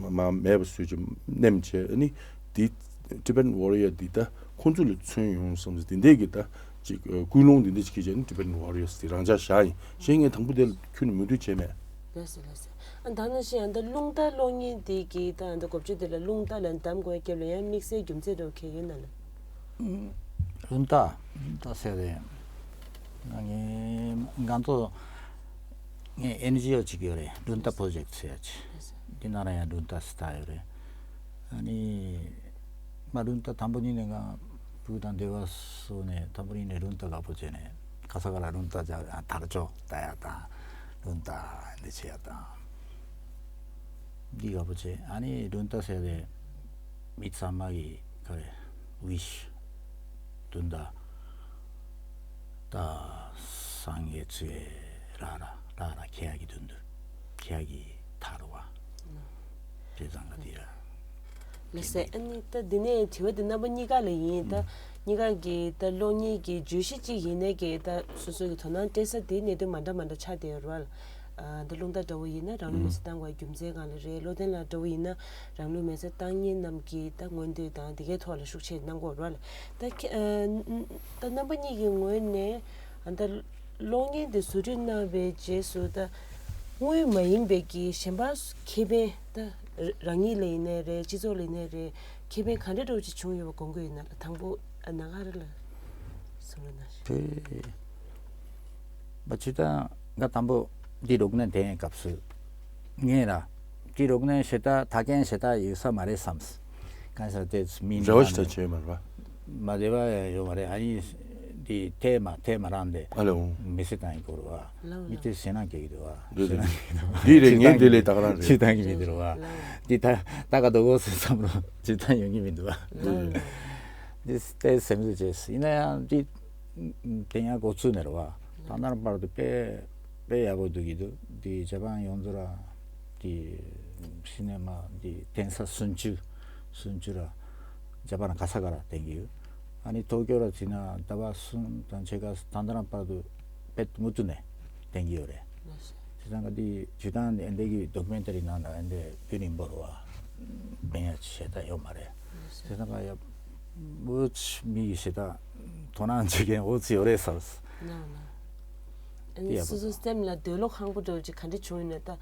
མ་མེད་པ་བཟོས་ཀྱི་མནན་བྱས། ཨ་ནི་དེ་Tibetan Warrior འདི་ད་ཁོང་ཚོ་ལ་མཚོན་ཡོང་བསམ་ཟེར། དེ་འདྲས་ཀྱི་ད་ཅིག་ཀུན་སློང་འདི་འདྲས་ཅིག་བྱས་ནས་Tibetan Warriors དེ་རང་འཇགས་བཞག་ཡིན། གཞན་ངས་དང་པོ་དེ་ལ་ཁྱོན་ནས་མོས་མཐུན་བྱས་མེད། ལགས་སོ་ལགས་སོ། ཨ་ད་ནང་བཞིན་ཨ་ད་རླུང་རྟ་གློག་བརྙན་འདི་གི་ད་ཨ་ད་འགོ་བརྗོད་དེ་ལ་རླུང་རྟ་ལ་གདམ་དགོས་སྐབས་ལ་ཡང་དམིགས་བསལ་རྒྱུ་མཚན་འདྲ་བོ་གང་ཡོད་ན་ལགས། རླུང་རྟ་རླུང་རྟ་ཟེར་རེད། ང་ངའི་ང་ཚོ་ངའི་ཨེན་ཇི་ཨོ་ཅིག་ཡོད་རེད། རླུང་རྟ་པོ་རོ་ཇེག་ཊི་ཟེར་ཡ་ཅིག་འདི་ནང་ལ་ཡང་རླུང་རྟ་ཟེར་ད་ཡོད་རེད། ཨ་ནི་མ་རླུང་རྟ་དང་པོ་ཉིད་ནས་ང་བུ་དང་འདས་པ་སོ་ནས་དང་པོ་ཉིད་ནས་རླུང་རྟ་ལག་པོ་བྱས་ནས་ག་ས་ག་ལ་རླུང་རྟ་རྒྱག་ཡ་དར་ལྕོག་ལྟ་ཡ་དང་རླུང་རྟ་འདི་བྱེད་ཡ་དང་། འདི་དགའ་པོ་བྱས། ཨ་ནི་རླུང་རྟ་ཟེར་རེད། མི་ཚང་མ་གི་ག་རེ་ཝི་ཤི་དོན་དག་ད་སངས་རྒྱས་ཚུལ་ར་ར་ར་ར་ཁྱེད་ཀྱི་དོན་དུ་ཁྱེད་ཀྱི་ཐར་བ་དེ་ཙང་ག་དེ་ར། ལགས་སེ། ཨ་ནི་ད་འདི་ནས་དྲི་བ་འདི་རྣམ་པ་གཉིས་ཀ་ལ་ཡིན། ད་གཉིས་ཀ་གི་ད་གློག་བརྙན་གྱི་བརྗོད་གཞི་གཅིག་ཡིན་ནའི་གི་ད་སོ་སོ་གི་དོ་སྣང་སྤྲད་ས་དེ་གནད་དོན་མ་འདྲ་མ་འདྲ་ཆགས་བསྡད་ཡོད་རེད་བ། ཨ་འདི་རླུང་རྟ་འདྲ་བོ་ཡིན་ན་རང་ལུས་མེར་སྲེག་བཏང་དགོས་རྒྱུ་མཚན་གང་ལ་རེད། བློ་ལྡན་ལགས་འདྲ་བོ་ཡིན་ན་རང་ལུས་མེར་སྲེག་བཏང་མཁན་རྣམས་ཀྱི་ད་མངོན་འདོད་དང་དེ་གའི་ཐོག་ལ་ཤུགས་ཆེ་གནང་དགོས་རེད་བ་ལ། ད་ཁྱེད་ཨ་ད་རྣམ་པ་གཉིས་ཀྱི་ངོས་ནས་ཨ་ད་གློག་བརྙན་དེ་བཟོ་སྐྲུན་གནང་བའི་རྗེས་སུ་ད་དངོས་མ་ཡིན་པའི་གི་གཞན་པ་ཁེ་ཕན་ད་རང་ཉིད་ལ་ཡིན་ནའི་རེད། སྤྱི་ཚོགས་ལ་ཡིན་ནའི་རེད། ཁེ་ཕན་ག་འདྲ་འདྲ་བོ་ཅིག་བྱུང་ཡོད་པ་དགོངས་ཀྱི་ཡོད་ན་ལ། དང་པོ་ཨ་ནཱ་ག་ར་ལ་གསུང་རོགས་གནང་། དེ་མ་ཇི་ལྟར་ང་དང་པོ་འདི་རོགས་གནས་དེའི་སྐབས་སུ་ངས་ལ་འདི་རོགས་གནས་ཞེ་དྲག་ཐག་རྒྱན་ཞེ་དྲག་ཡོད་ས་མ་རེད་བསམས། གང་ཟེར་དེ་མིན་འབྲེལ་བ་ཞེ་དྲག་བྱས་མ་རེད་པ། མ་བདེ་བ་ཡོད་མ་རེད། ཨ་ནི་འདི་ཐད་མ་ཐད་མ་རང་དེ་ཨ་ལེ་འོང་། མི་སེར་དང་ཡིན་སྐོར་བ། ལའོ་མི་དེ་ཟེར་ན་སྐྱེ་གི་འདུག་བ། འདི་རེད། འདི་རེད། ངས་འདི་ལས་ད་ག་རང་རེད། ཅི་བཏང་གི་མི་འདུག་བ། ལའོ། འདི་ད་ད་ག་དོ་གོ་སེ་བསམ་རོགས་ཅི་བཏང་ཡོང་གི་མི་འདུག་བ། ལའོ་ལའོ། འདི་ལྟའི་སེམས་ཚོར་བྱས། ཡིན་ན་ཡང་འདི་དེ་ཡང་འགོ་ཚུགས་ནས་རེད་བ། ད་ནར་བར་དུ་དཔེ་དཔེ་ཡག་པོ་འདུག་གི་འདུག་འདི་ཇ་པན་ཡོངས་རྫོགས་ར་འདི་སི་ནེ་མ་འདི་གདན་ས་སུམ་ཅུ་སུམ་ཅུ་ར་ཇ་པན་ག་ས་ག་ར་བསྟན་གི་ཡོད། ཨ་ནི་ཏོ་ཀྱོ་ར་བྱས་ན་ཟླ་བ་གསུམ་དང་ཕྱེད་ཀ་ད་ལྟ་རང་བར་དུ་དཔེ་མུ་མཐུད་ནས་བསྟན་གི་ཡོད་རེད། བྱས་ཙང་ག་འདི་བྱེད་སྟངས་འདི་འདི་གི་ཌོ་ཀུ་མེན་ཊ་རི་ནང་ལ་འདི་བོད་རིང་པོ་རེད་བ། སྤེལ་ཡ་ཞེ་དྲག་ཡོད་མ་རེད། བྱས་ཙང་ག་ཡ་འུ་ཚོ་མི་ཡི་ཞེ་དྲག་དོ་སྣང་བྱེད་མཁན་འུ་ཚོ་ཡོད་རེད་བསམ། ལའོ་ལའོ། ཨ་དེ་ནི་ཡག་པོ་སོ་སོའི་འདུག་སེམས་ལ་འདོད་བློ་ཁེངས་པོ་འདྲ་བོ་ཅིག་ག་འདྲ་བྱུང་ཡོད་ན། ད་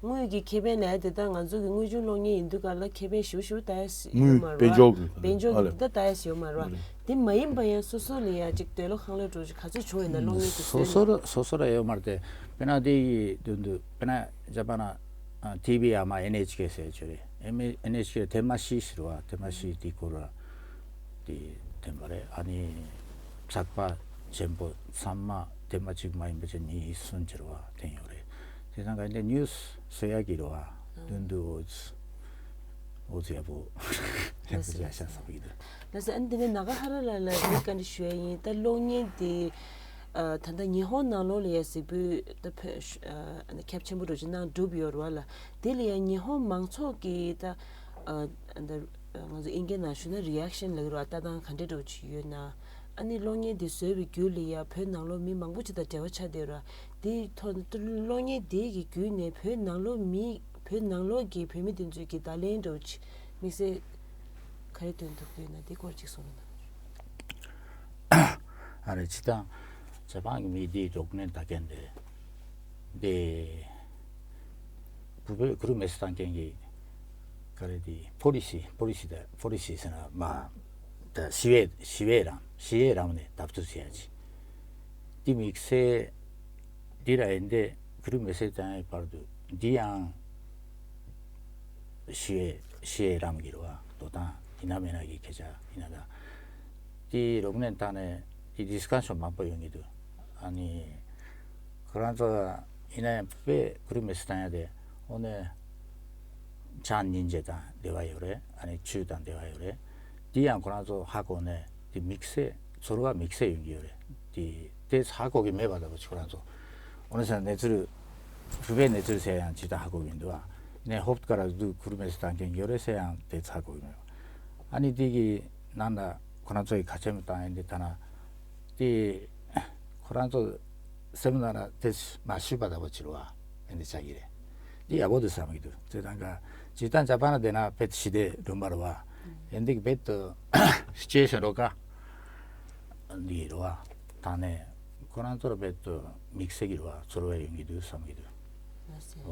དངུལ་གྱི་ཁེ་ཕན་ལབ་ཡ་དེ་ད་ང་ཚོ་གི་དངུལ་ཆུ་གློག་བརྙན་ཡིན་དུས་ག་ལ་ཁེ་ཕན་ཞེ་པོ་ཞེ་པོ་ལྟ་ཡ་ཡོད་མ་རེད་བ། དཔལ་འབྱོར་གྱི་དཔལ་འབྱོར་གྱི་ཨ་ལེ། ད་ལྟ་ལྟ་ཡ་ཞིག་ཡོད་མ་རེད་བ། ཨ་ལེ། དེ་མ་ཡིན་པ་ཡང་སོ་སོ་ལ་ཡ་ཅིག་འདོད་བློ་ཁེངས་ལོས་འགྲོ་ཅིག་ག་ཚོད་བྱུང་ཡོད་ན་གློག་བརྙན་དེ་སོ་བཟོས་སོ་ནས། ར་སོ་སོ་ར་ཡོད་མ་རེད་དེ། དཔེར་ན་དེ་ཡི་དོན་དུ་དཔེར་ན་ཇ་པན་ན་ཨ་ཊི་ཝི་ཡ་མ་ཨེན་ཨེཆ་ཁེ་ཟེར་ཅིག་རེད། ཨེན་ཨེཆ་ཁེ་ཐེངས་མ་བཞི་ཟེར་བ། ཐེངས་མ་བཞི་དེ་སྐོར་ལ་དེ་ཐེངས་པ་རེད། ཨ་ནི་ཚགས་པར་ཆེན་པོ་ཚང་མ་ཐེངས་མ་གཅིག་མ་ཡིན་པ་བྱས་གཉིས་གསུམ་ཟེར་བ་ཐེངས་ཡོད་རེད། དེ་དང་ག་འདི་ཉུས་བཟོ་ཡག་གི་རེད་བ། དོན་དུ་འོ་ཙི་འོ་ཙི་ཡག་པོ་ཡག་པོ་ལགས་སོ། ཡག་ཤག་བསམ་གྱི་འདུག་ལགས་སོ། ཨ་ནི་དེ་ནས་ནཱ་ག་ཧ་ར་ལགས་ལ་རེ་བཀའ་འདྲི་ཞུ་ཡ་ཡིན། ད་གློག་བརྙན་དེ་ཨ་ད་ལྟ་ཉི་ཧོང་ནང་ལོགས་ལ་ཡ་གཟིགས་འབུལ་ད་ཕོན་ཨ་ཁྱབ་ཆེན་པོ་འདྲ་ཅིག་གནང་གྲུབ་ཡོད་རེད་བ་ལ། དེ་ལ་ཡ་ཉི་ཧོང་མང་ཚོགས་ཀྱིས་ད་ཨ་ད་ང་ཚོ་ཨིན་སྐད་ནང་ཞུ་ན་རི་ཨེག་ཤན་ལབ་ཀྱི་རེད་བ། ལྟ་སྟངས་ག་འདྲ་འདྲ་ཅིག་ཡོད་ན། ཨ་ནི་གློག་བརྙན་དེ་བཟོས་པའི་བརྒྱུད་ལ་ཡ་བོད་ནང་ལོགས་མི་མང་པོ་ཅིག་དང་འབྲེལ་བ་ཆགས་བསྡད་ཡོད་རེད་བ། དེའི་ཐོག་ནས་གློག་བརྙན་དེ་གི་བརྒྱུད་ནས་བོད་ནང་ལོགས་མི་བོད་ནང་ལོགས་ཀྱི་བོད་མི་དེ་ཚོའི་གི་བརྡ་ལན་འདྲ་བོ་ཅིག་དམིགས་བསལ་ག་རེ་སྟོན་ཐུབ་ཀྱི་ཡོད་ན་དེ་སྐོར་ཅིག་གསུངས་གནང་། ཨ་རེ་སྤྱིར་བཏང་ཇ་པན་གྱི་མི་དེའི་རོགས་ནས་ད་མཁན་དེ་དེ་བུ་བོད་གུ་རུ་མེ་སྲེག་བཏང་མཁན་གྱི་ག་རེ་དེ་ཕོ་ལི་སི་ཕོ་ལི་སི་དེ་ཕོ་ལི་སི་ཟེར་ན་མ་ད་ཞི་བའི་ཞི་བའི་རང་ཞི་བའི་རང་ནས་བརྡབ་གསིག་བྱེད་ཡ་ཅིག་དེ་དམིགས་བསལ་འདི་ར་ཡིན་ཏེ་གུ་རུ་མེ་སྲེག་བཏང་ཡའི་བར་དུ་འདི་ཡང་ཞི་བའི་ཞི་བའི་རང་གི་རེད་བ། འགྲོ་སྟངས་ཡིན་ན་མིན་ན་གི་སྐད་ཆ་ཡིན་ན། ད་དེ་རོགས་ནས་བཏང་ནས་དེ་ཌིས་ཀ་ཤན་མང་པོ་ཡོང་གི་འདུག་ཨ་ནི་ཁོ་རང་ཚོ་ཡིན་ན་ཡང་དཔེ་གུ་རུ་མེ་སྲེག་བཏང་ཡ་དེ་དངོས་གནས་ཕྱག་སྙིང་རྗེ་དང་འབྲེལ་བ་ཡོད་རེད། ཨ་ནི་ཆོས་དང་འབྲེལ་བ་ཡོད་རེད། དེ་ཡང་ཁོ་རང་ཚོ་ཧ་གོ་ནས་དེ་དམིགས་བསལ་ཚོར་བ་དམིགས་བསལ་ཡོང་གི་ཡོད་རེད། དེ་དེ་ཧ་གོ་གི་མེད་པ་འདྲ་པོ་ཅིག་ཁོ་རང་ཚོ་དངོས་གནས་བྱས་ན་གནས་ཚུལ་བུ་བའི་གནས་ཚུལ་ཟེར་ཡང་ཇི་ལྟར་ཧ་གོ་གི་མི་འདུག་ཨ་ནི་ཧོབ་ཀ་ར་དུ་གུ་རུ་མེ་སྲེག་བཏང་མཁན་ཡོད་རེད་ཟེར་ཡང་དེ་ཧ་གོ་གི་མེད། ཨ་ནི་དེ་གི་ནང་ལ་ཁོ་རང་ཚོ་ཡི་ག་ཆེན་པོ་བཏང་ཡིན་དེ་ད་ན་དེ་ཁོ་རང་ཚོ་སེམས་ནང་ལ་དེ་མ་ཞུས་པ་འདྲ་པོ་ཅིག་རེད་བ། ཨེ་འདི་ཆགས་ཀྱི་རེད། འདི་ཡག་པོ་འདུག་བསམ་གྱི་འདུག་དེ་དང་ག་ཇི་ལྟར་ཇ་པན་ལ་བསྡད་ན་དཔེ་ཞི་བདེ་སྒྲུང་པ་རེད་བ། ཨེ་འདི་གི་དཔེ་དུ་སི་ཅུ་ཨེ་ཤན་རོ་ཀ་འདི་རེད་བ། ད་ནས་ཁོ་རང་ཚོར་དཔེ་དུ་དམིགས་བསལ་གྱི་རེད་བ། ཚོར་བ་ཡོང་གི་འདུག་བསམ་གྱི་འདུག་ལགས་སེ། བ་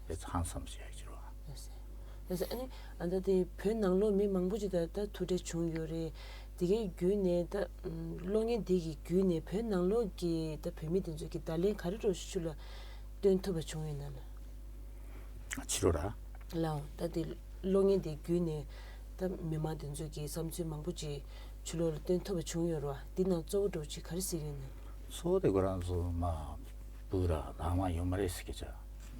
དཔེ་ཧང་སངས་ཤིག་ཡག་གི་རེད་བ། ལགས་སེ། ལགས་སེ། ཨ་ནི་ཨ་ད་དེ་བོད་ནང་ལོགས་མི་མང་པོ་ཅིག་ད་ད་ཐུག་འཕྲད་བྱུང་ཡོད་རེད། དེ་གའི་བརྒྱུད་ནས་ད་ཨམ་གློག་བརྙན་དེ་གི་བརྒྱུད་ནས་བོད་ནང་ལོགས་ཀྱི་ད་བོད་མི་དེ་ཚོ་གི་བརྡ་ལན་ག་རེ་འདྲ་ཞིག་ཆུ་ལ་སྟོན་ཐུབ་པ་བྱུང་ཡོད་ན་ལ། ཕྱི་རོ་ར། ལའོ། ད་དེ་གློག་བརྙན་དེ་བརྒྱུད་ནས་ད་མི་མང་དེ་ཚོ་གི་བསམ་ཚུལ་མང་པོ་ཅིག་ཕྱི་ལོགས་ལ་སྟོན་ཐུབ་པ་བྱུང་ཡོད་རེད་བ། དེ་ནང་གཙོ་བོ་འདྲ་ཅིག་ག་རེ་གཟིགས་ཡོད་ན། གཙོ་བོ་དེ་ཁོ་རང་ཚོ་མ་བུ་ར་ལག་མ་ཡོད་མ་རེད་ཟེར་སྐད་ཆ།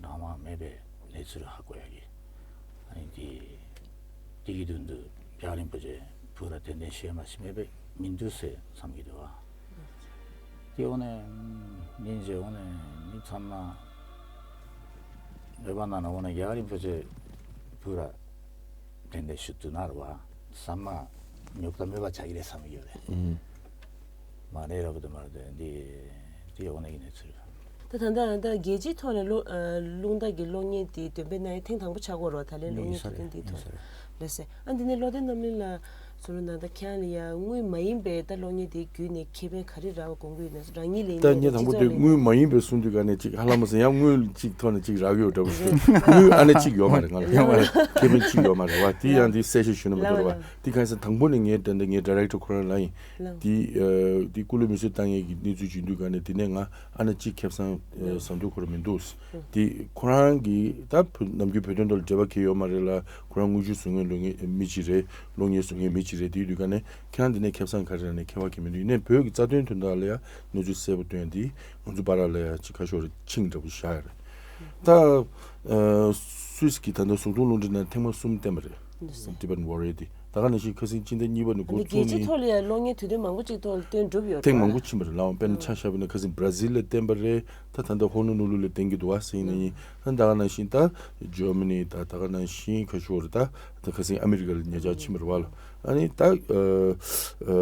ལག་མ་མེད་པའི་གནས་ཚུལ་ཧ་གོ་ཡ་གི། ཨ་ནི་དེ་དེ་གི་དོན་དུ་རྒྱལ་བ་རིན་པོ་ཆེ་བུ་ར་དེ་འདྲ་བཤད་མ་ཤེས་མེད་པས་མི་འདུག་ཟེར་བསམ་གྱི་འདུག་བ། དེ་འོ་ནས་ཉིན་རྗེས་འོ་ནས་མི་ཚང་མ་འོས་པ་ན་ན་འོ་ནས་རྒྱལ་བ་རིན་པོ་ཆེ་བུ་ར་དེ་འདྲ་ཞུ་དུ་ན་ར་བ་ས་མ་ཉོབ་ད་མེད་པ་ཆགས་ཀྱི་རེད་བསམ་གྱི་ཡོད་རེད། ཨུམ། མ་རེད་ར་བ་དུ་མ་རེད་དེ་འདི་དེ་འོ་ནས་ཀྱི་གནས་ཚུལ་རེད། ད་ད་ལྟ་ད་རྒྱལ་སྤྱིའི་ཐོག་ལ་རླུང་ཨ་རླུང་རྟ་གི་གློག་བརྙན་དེ་འདོན་སྤེལ་གནང་ཡ་ཐེངས་དང་པོ་ཆགས་ཀྱི་ཡོད་རེད་བ། ད་ལན་གློག་བརྙན་ཡིན་ས་དུས་སྟོན་རེད། དེའི་ཡིན་ཐོག་ས་རེད། ལགས་སེ། ཨ་འདི་ནས་བློ་བདེ་རྣམ་གླིང་ལགས་ཚུར་ད་ལྟ་ཁྱེད་རང་ལ་ཡ་དངུལ་མ་ཡིན་པའི་ད་གློག་བརྙན་དེ་བརྒྱུད་ནས་ཁེ་ཕན་ག་རེ་རག་པ་དགོངས་ཀྱི་ཡོད་ན། རང་ཉིད་ལ་ཡིན་ད་ནའི་སྤྱི་ཚོགས་ལ་ཡིན་ནའི། ད་སྙད་དང་པོ་དེ་དངུལ་མ་ཡིན་པའི་གསུང་དུས་ག་ནས་ཅིག་ཧ་ལམ་མ་ཟིན་ཡང་དངུལ་ཅིག་ཐོག་ནས་ཅིག་རག་གི་ཡོད་འདྲ་པོ་ཞིག་དངུལ་ཨ་ནི་ཅིག་ཡོད་མ་རེད། ང་ལ་ཡོད་མ་རེད། ཁེ་ཕན་ཅིག་ཡོད་མ་རེད་བ། དེ་ཡང་དེ་གསལ་བཤད་ཞུ་ན་མི་འདུག་རེད་བ། ལགས་ལགས། དེ་གང་ཡིན་ཟེར་དང་པོ་ནས་ངའི་དྲན་དེ་ངའི་ཌི་རེག་ཊར་ཁོ་རང་ལ་ཡིན། ལགས། དེ་ཨ་དེ་སྐུ་ལུས་མེ་གསོད་བཏང་ཡས་ཀྱི་གནས་ཚུལ་ཅིག་འདུག་ག་ནས་དེ་ནས་ང་ཨ་ནི་ཅིག་ཁེ་བཟང་ཨ་ལགས། ཟ་འདུག་ཁོ་རང་མི་འདུག་ལགས། དེ་ཁོ་རང་གིས་ད་བོད་ནམ་རྒྱུན་བོད་དོན་ཐོག་ལ་འབྲེལ་བ་གང་ཡང་ཡོད་མ་རེད་ལ། ཁོ་རང་དངུལ་ཆུ་བཟོ་མཁན་ལོ་ངའི་མི་ཅིག་རེད། གློག་བརྙན་བཟོ་མཁན་མི་ཅིག་རེད། དེའི་དུས་ག་ནས་ཁྱེད་རང་འདི་ནས་ཁེ་བཟང་ག་རེ་རག་ནས་ཁེ་བ་གང་མི་འདུག་ཡིན་ནའི་བོད་ཀྱི་རྩ་དོན་དོན་དག་ལ་ཡང་གནས་ཚུལ་གསལ་པོ་སྟོན་ཡ་འདི་ང་ཚོ་བར་ལ་ཡང་ཅིག་ཁ་ཤོར་རེ་ཆིངས་འདྲ་པོ་བཞག་ཡ་རེད། ད་ཨ་སུད་སི་གི་ད་ལྟ་གཟུགས་མཐོང་རླུང་འཕྲིན་ནང་ཐེངས་མ་གསུམ་བསྟན་པ་རེད། Tibetan Warrior དེ་ད་ག་ནང་བཞིན་ཁ་སང་སྤྱི་ཟླ་གཉིས་པ་ནས་འགོ་ཨ་ནི་བཙུགས་རྒྱལ་སྤྱིའི་ནས་ཐོག་ལ་ཡང་གློག་བརྙན་དུས་སྟོན་མང་པོ་ཅིག་ཐོག་ལ་སྟོན་གྲུབ་ཡོད་ཐེངས་མང་པོ་རེད། ཕྱིན་པ་རེད་ལགས། དཔེར་ན་ཆ་བཞག་པ་ཡིན་ན་ཁ་སང་བྷ་ར་ཟིལ་ལ་བསྟན་པ་རེད། ད་ད་ལྟ་ཧོ་ནུ་ནུ་ལུ་ལ་བསྟན་གྱི་འདུག་བ། ཟེར་ཡིན་ན་ཡིན། ད་ད་ག་ནང་བཞིན་ད་ཇར་མ་ནི་ད་ད་ག་ནང་བཞིན་ཁ་ཤོར་རེད། ད་ད་ཁ་སང་ཨ་མི་རི་ཀ་ལ་ཉེ་ཆར་ཕྱིན་པ་རེད་བ་ལགས། ཨ་ནི་ད་ཨ་ཨ་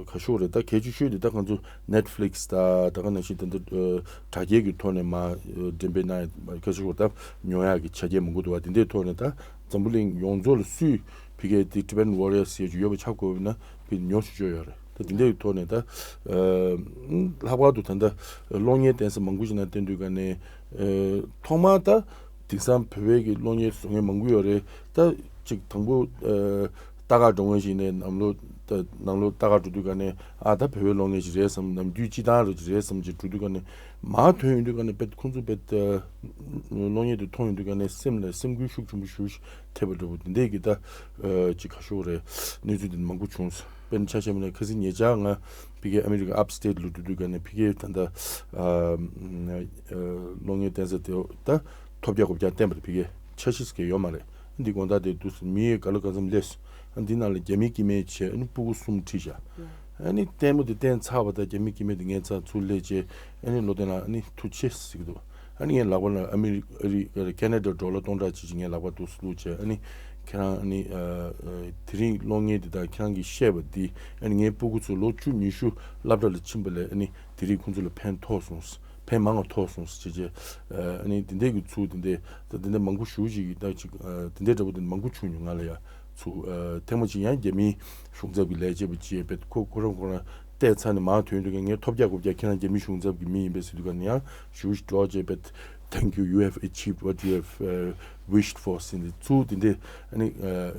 ཁ་ཤོར་རེད། ད་གལ་ཆེ་ཤོས་དེ་ད་ང་ཚོ་Netflix ད་ད་ག་ནང་བཞིན་ད་ད་ཨ་དྲ་རྒྱའི་གི་ཐོག་ནས་མ་ཨ་འགྲེམས་སྤེལ་གནང་ཡ་ཁ་ཤོར་ད་ཉོ་ཡ་གི་ཆ་རྐྱེན་མང་པོ་འདུག་བ། དེ་འདྲའི་ཐོག་ནས་ད་འཛམ་བུ་གླིང་ཡོངས་རྫོགས་ལ་སུས་ཕ་གིའི་དེ་Tibetan Warrior ཟེར་ཅིག་ཡོད་པ་ཆགས་དགོས་ན་ཕ་ཉོ་ཆོག་ཆོག་ཡོད་རེད། ད་དེ་འདྲའི་ཐོག་ནས་ད་ཨ་ལྷག་པར་དུ་ད་ལྟ་གློག་བརྙན་བསྟན་ས་མང་པོ་ཞིག་ནང་བསྟན་དུས་ག་ནས་ཨ་ཐོག་མར་ད་དེང་སང་བོད་པའི་གི་གློག་བརྙན་བཟོ་མཁན་མང་པོ་ཡོད་རེད། ད་ཅིག་དང་པོ་ཨ་ལྟ་ག་འགྲོ་མཁན་ཞིག་ནས་ནང་ལོགས་ད་ནང་ལོགས་ལྟ་ག་འགྲོ་དུས་ག་ནས་ཨ་ད་བོད་པའི་གློག་བརྙན་ཞིག་རེད་བསམ། ནམ་རྒྱུན་སྤྱིར་བཏང་རེད་ཅིག་རེད་བསམ་ཅིག་འགྲོ་དུས་ག་ནས་མར་ཐོན་ཡོང་དུས་ག་ནས་དཔེ་ཁོང་ཚོ་དཔེ་ད་གློག་བརྙན་དེ་མཐོང་ཡོང་དུས་ག་ནས་སེམས་ལ་སེམས་འགུལ་ཤུགས་ཆེན་པོ་ཞེ་པོ་ཞིག་ཐེབས་པ་འདྲ་པོ་དེ་འདྲས་ཀྱི་ད་ཨ་ཅིག་ཁ་ཤོར་རེད། གནས་ཚུལ་དེ་མང་པོ་བྱུང་སོང་། དཔེར་ན་ཆ་བཞག་པ་ན་ཁ་སང་ཉེ་ཆར་ང་ཕ་གིའི་ཨ་མི་རི་ཀ་ཨབ་སི་ཊེཊ་ལ་འགྲོ་དུས་ག་ནས་ཕ་གིའི་ད་ལྟ་ཨ་གློག་བརྙན་བསྟན་ས་དེ་ད་ཐོབ་རྒྱག་གོ་རྒྱག་བསྟན་པ་རེད། ཕ་གིའི་འཆར་གཞི་ཟེར་མཁན་ཡོད་མ་རེད། འདི་དགོང་དག་དེ་འདུག་སེ་མི་ག་ལ་གང་འཚམ་སླེབས་སོང་། ཨ་འདི་ནང་ལ་རྒྱ་མི་སྐྱེ་དམན་བྱས། ཨ་ནི་སྤུ་གུ་གསུམ་ཁྲིད་བཞག་ཨ་ནི་ལྟད་མོ་དེ་བསྟན་ཚར་བ་དང་རྒྱ་མི་སྐྱེ་དམན་དེ་ངའི་རྩར་ཚུར་སླེབས་བྱས། ཨ་ནི་བློ་བདེ་ལགས་ཨ་ནི་ཐུགས་རྗེ་ཆེ་ཟེར་གྱི་འདུག་ཨ་ནི་ངའི་ལག་པ་ལ་ཨ་མི་རི་ཨ་རི་ཨ་རི་ཁེ་ན་ཌ་ཌོ་ལར་སྟོང་ཕྲག་གཅིག་ཅིག་ངའི་ལག་པར་འདུག་སེ་བླུགས་བྱས། ཨ་ནི་ཁྱེད་རང་ཨ་ནི་ཨ་ཨ་དེ་རིང་གློག་བརྙན་དེ་དང་ཁྱེད་རང་གིས་བཤད་པ་འདི་ཨ་ནི་ངའི་སྤུ་གུ་ཚོ་ལོ་བཅུ་ཉི་ཤུ་སློབ་གྲྭ་ལ་ཕྱིན་པ་ལས་ཨ་ནི་དེ་རིང་ཁོང་ཚོ་ལ་ཕན་ཐོགས་སོང་། ཕན་མང་བ་ཐོགས་སོང་ཟེར་བྱས། ཨ་ནི་དེ་འདྲའི་གི་ཚུལ་དེ་འདྲའི་ད་དེ་འདྲ་མང་པོ་ཞེ་པོ་ཅིག་ད་ཅིག་ཨ་དེ་འདྲའི་འདྲ་པོ་དེ་མང་པོ་བྱུང་མྱོང་། ང་ལ་ཡ་ཚུལ་ཨ་ཐེངས་མ་གཅིག་ཡང་རྒྱ་མིའི་གཞུང་ཚབ་ཀྱི་ལས་བྱེད་པ་ཅིག་ཡོད་པས། ཁོ་ཁོ་རང་ཁོ་རང་བལྟས་ཚར་ནས་མར་ཐོན་དུས་ངས་ཐོབ་རྒྱག་གོ་རྒྱག་ཁྱེད་རང་རྒྱ་མིའི་གཞུང་ཚབ་ཀྱི་མི་ཡིན་པས་ཟེར་དུས་ག་ནས་ཡང་ཞེ་པོ་ཅིག་འདྲོགས་བྱས་པས། Thank you, you have achieved what you have uh, wished for ཟེར་ནས་ཚུལ་དེ་འདྲའི་ཨ་ནི་ཨ་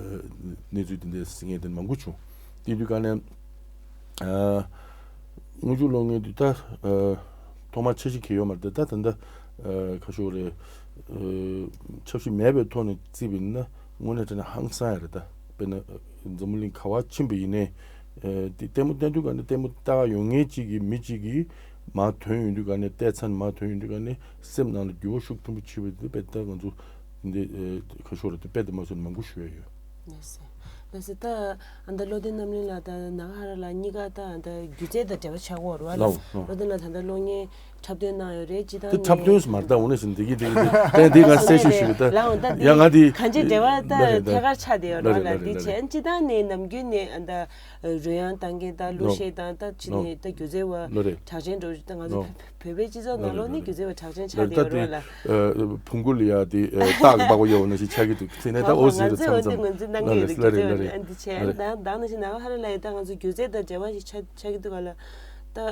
གནས་ཚུལ་དེ་འདྲའི་ངས་དེ་མང་པོ་བྱུང་། དེ་དུས་ག་ནས། ཨ་དངུལ་ཆུ་གློག་བརྙན་དེ་ད་ཨ་ཐོག་མར་འཆར་གཞི་གང་ཡང་ཡོད་མ་རེད། ད་ད་ད་ལྟ་ཨ་ཁ་ཤོར་རེད། ཨ་འཆར་གཞི་མེད་པའི་ཐོག་ནས་བརྩིས་པ་ཡིན་ན་དངོས་གནས་དྲང་གནས་ཧང་སང་ཡ་རེད། ད་དཔེར་ན་འཛམ་བུ་གླིང་ག་པར་ཕྱིན་པ་ཡིན་ནའི་ཨ་དེ་ལྟད་མོ་བསྟན་དུས་ག་ནས་ལྟད་མོ་ལྟ་ག་ཡོང་མཁན་གཅིག་གིས་མི་གཅིག་གིས་མར་ཐོན་ཡོང་དུས་ག་ནས་བལྟས་ཚར་ནས་མར་ཐོན་ཡོང་དུས་ག་ནས་སེམས་ནང་ལ་འགྱུར་བ་ཤུགས་ཆེན་པོ་ཕྱིན་པ་དེ་དཔེ་ད་ང་ཚོ་འདི་ཨ་ཁ་ཤོར་རེད། དེ་དཔེ་དེ་མ་སོང་ནས་མང་པོ་ཞུ་ཡ་ཡོད། ལགས་སེ། ལགས་སེ། ད་ཨ་ད་བློ་བདེ་རྣམ་གླིང་ལགས་དང་ནཱ་ག་ཧ་ར་ལགས་གཉིས་ཀ་ད་ཨ་ད་སྒྱུ་རྩལ་དང་འབྲེལ་བ་ཆགས་ཀྱི་ཡོད་རེད་བ་ལགས། ལགས་ལགས། བློ་བདེ་ལགས་ད་ལྟ་གློག་བརྙན་འཁྲབ་སྟོན་གནང་ཡོད་རེད། སྤྱི་བཏང་དེ་འཁྲབ་ནས་སྟོན་སུ་མ་རེད། ད་འོ་ན་བཞིན་འདི་གི་འདི་གི་འདི་ད་འདི་ང་གསལ་ཞུ་ཞུ་གི་ད། ལགས་འོ་ད་ཡ་ང་འདི་གང་ཅི་འབྲེལ་བ་ད་ལ་རེད་ད། ཐད་ཀར་ཆགས་བསྡད་ཡོད་རེད་བ་ལགས། ལ་རེད་འདི་ལ་བྱས་རེད། སྤྱི་བཏང་ནས་ནམ་རྒྱུན་ནས་ཨ་ད་རོལ་དབྱངས་བཏང་མཁན་དང་གླུ་གཞས་དང་ད་ཅི་ནས་ད་སྒྱུ་རྩལ་བ་ལ་རེད། གྲགས་ཅན་འགྲོ་ད་ང་ཚོ་ལོ། བོད་པའི་སྤྱི་ཚོགས་ནང་ལོགས་ནས་སྒྱུ་རྩལ་བ་གྲགས་ཅན་ཆགས་བསྡད་ཡོད་རེད་བ་ལགས། ལ་རེད་ད་དེ་ཨ་བོང་གུ་ལ་ཡ་དེ་ཨ་སྟག་གི་པགས་པ་གཡོགས་ནང་བཞིན་ཆགས་ཀྱི་འདུག་དེ་ནས་ད་འོ་ཟེར་ད་མཚམས་མཚམས་ང་ཚོས་ངོས་འཛིན་གནང་གི་ཡོད་རེད། ལ་རེད་ལ་རེད་ལ་རེད། འདི་བྱས་ད་ད་ནང་བཞིན་ནཱ་ག་ཧ་ར་ལགས་ཡ་ད་ང་ཚོ་སྒྱུ་རྩལ་དང་འབྲེལ་བ་ཞིག་ཆགས་ཆགས་ཀྱི་འདུག་ག་ལགས། ད་ཨ་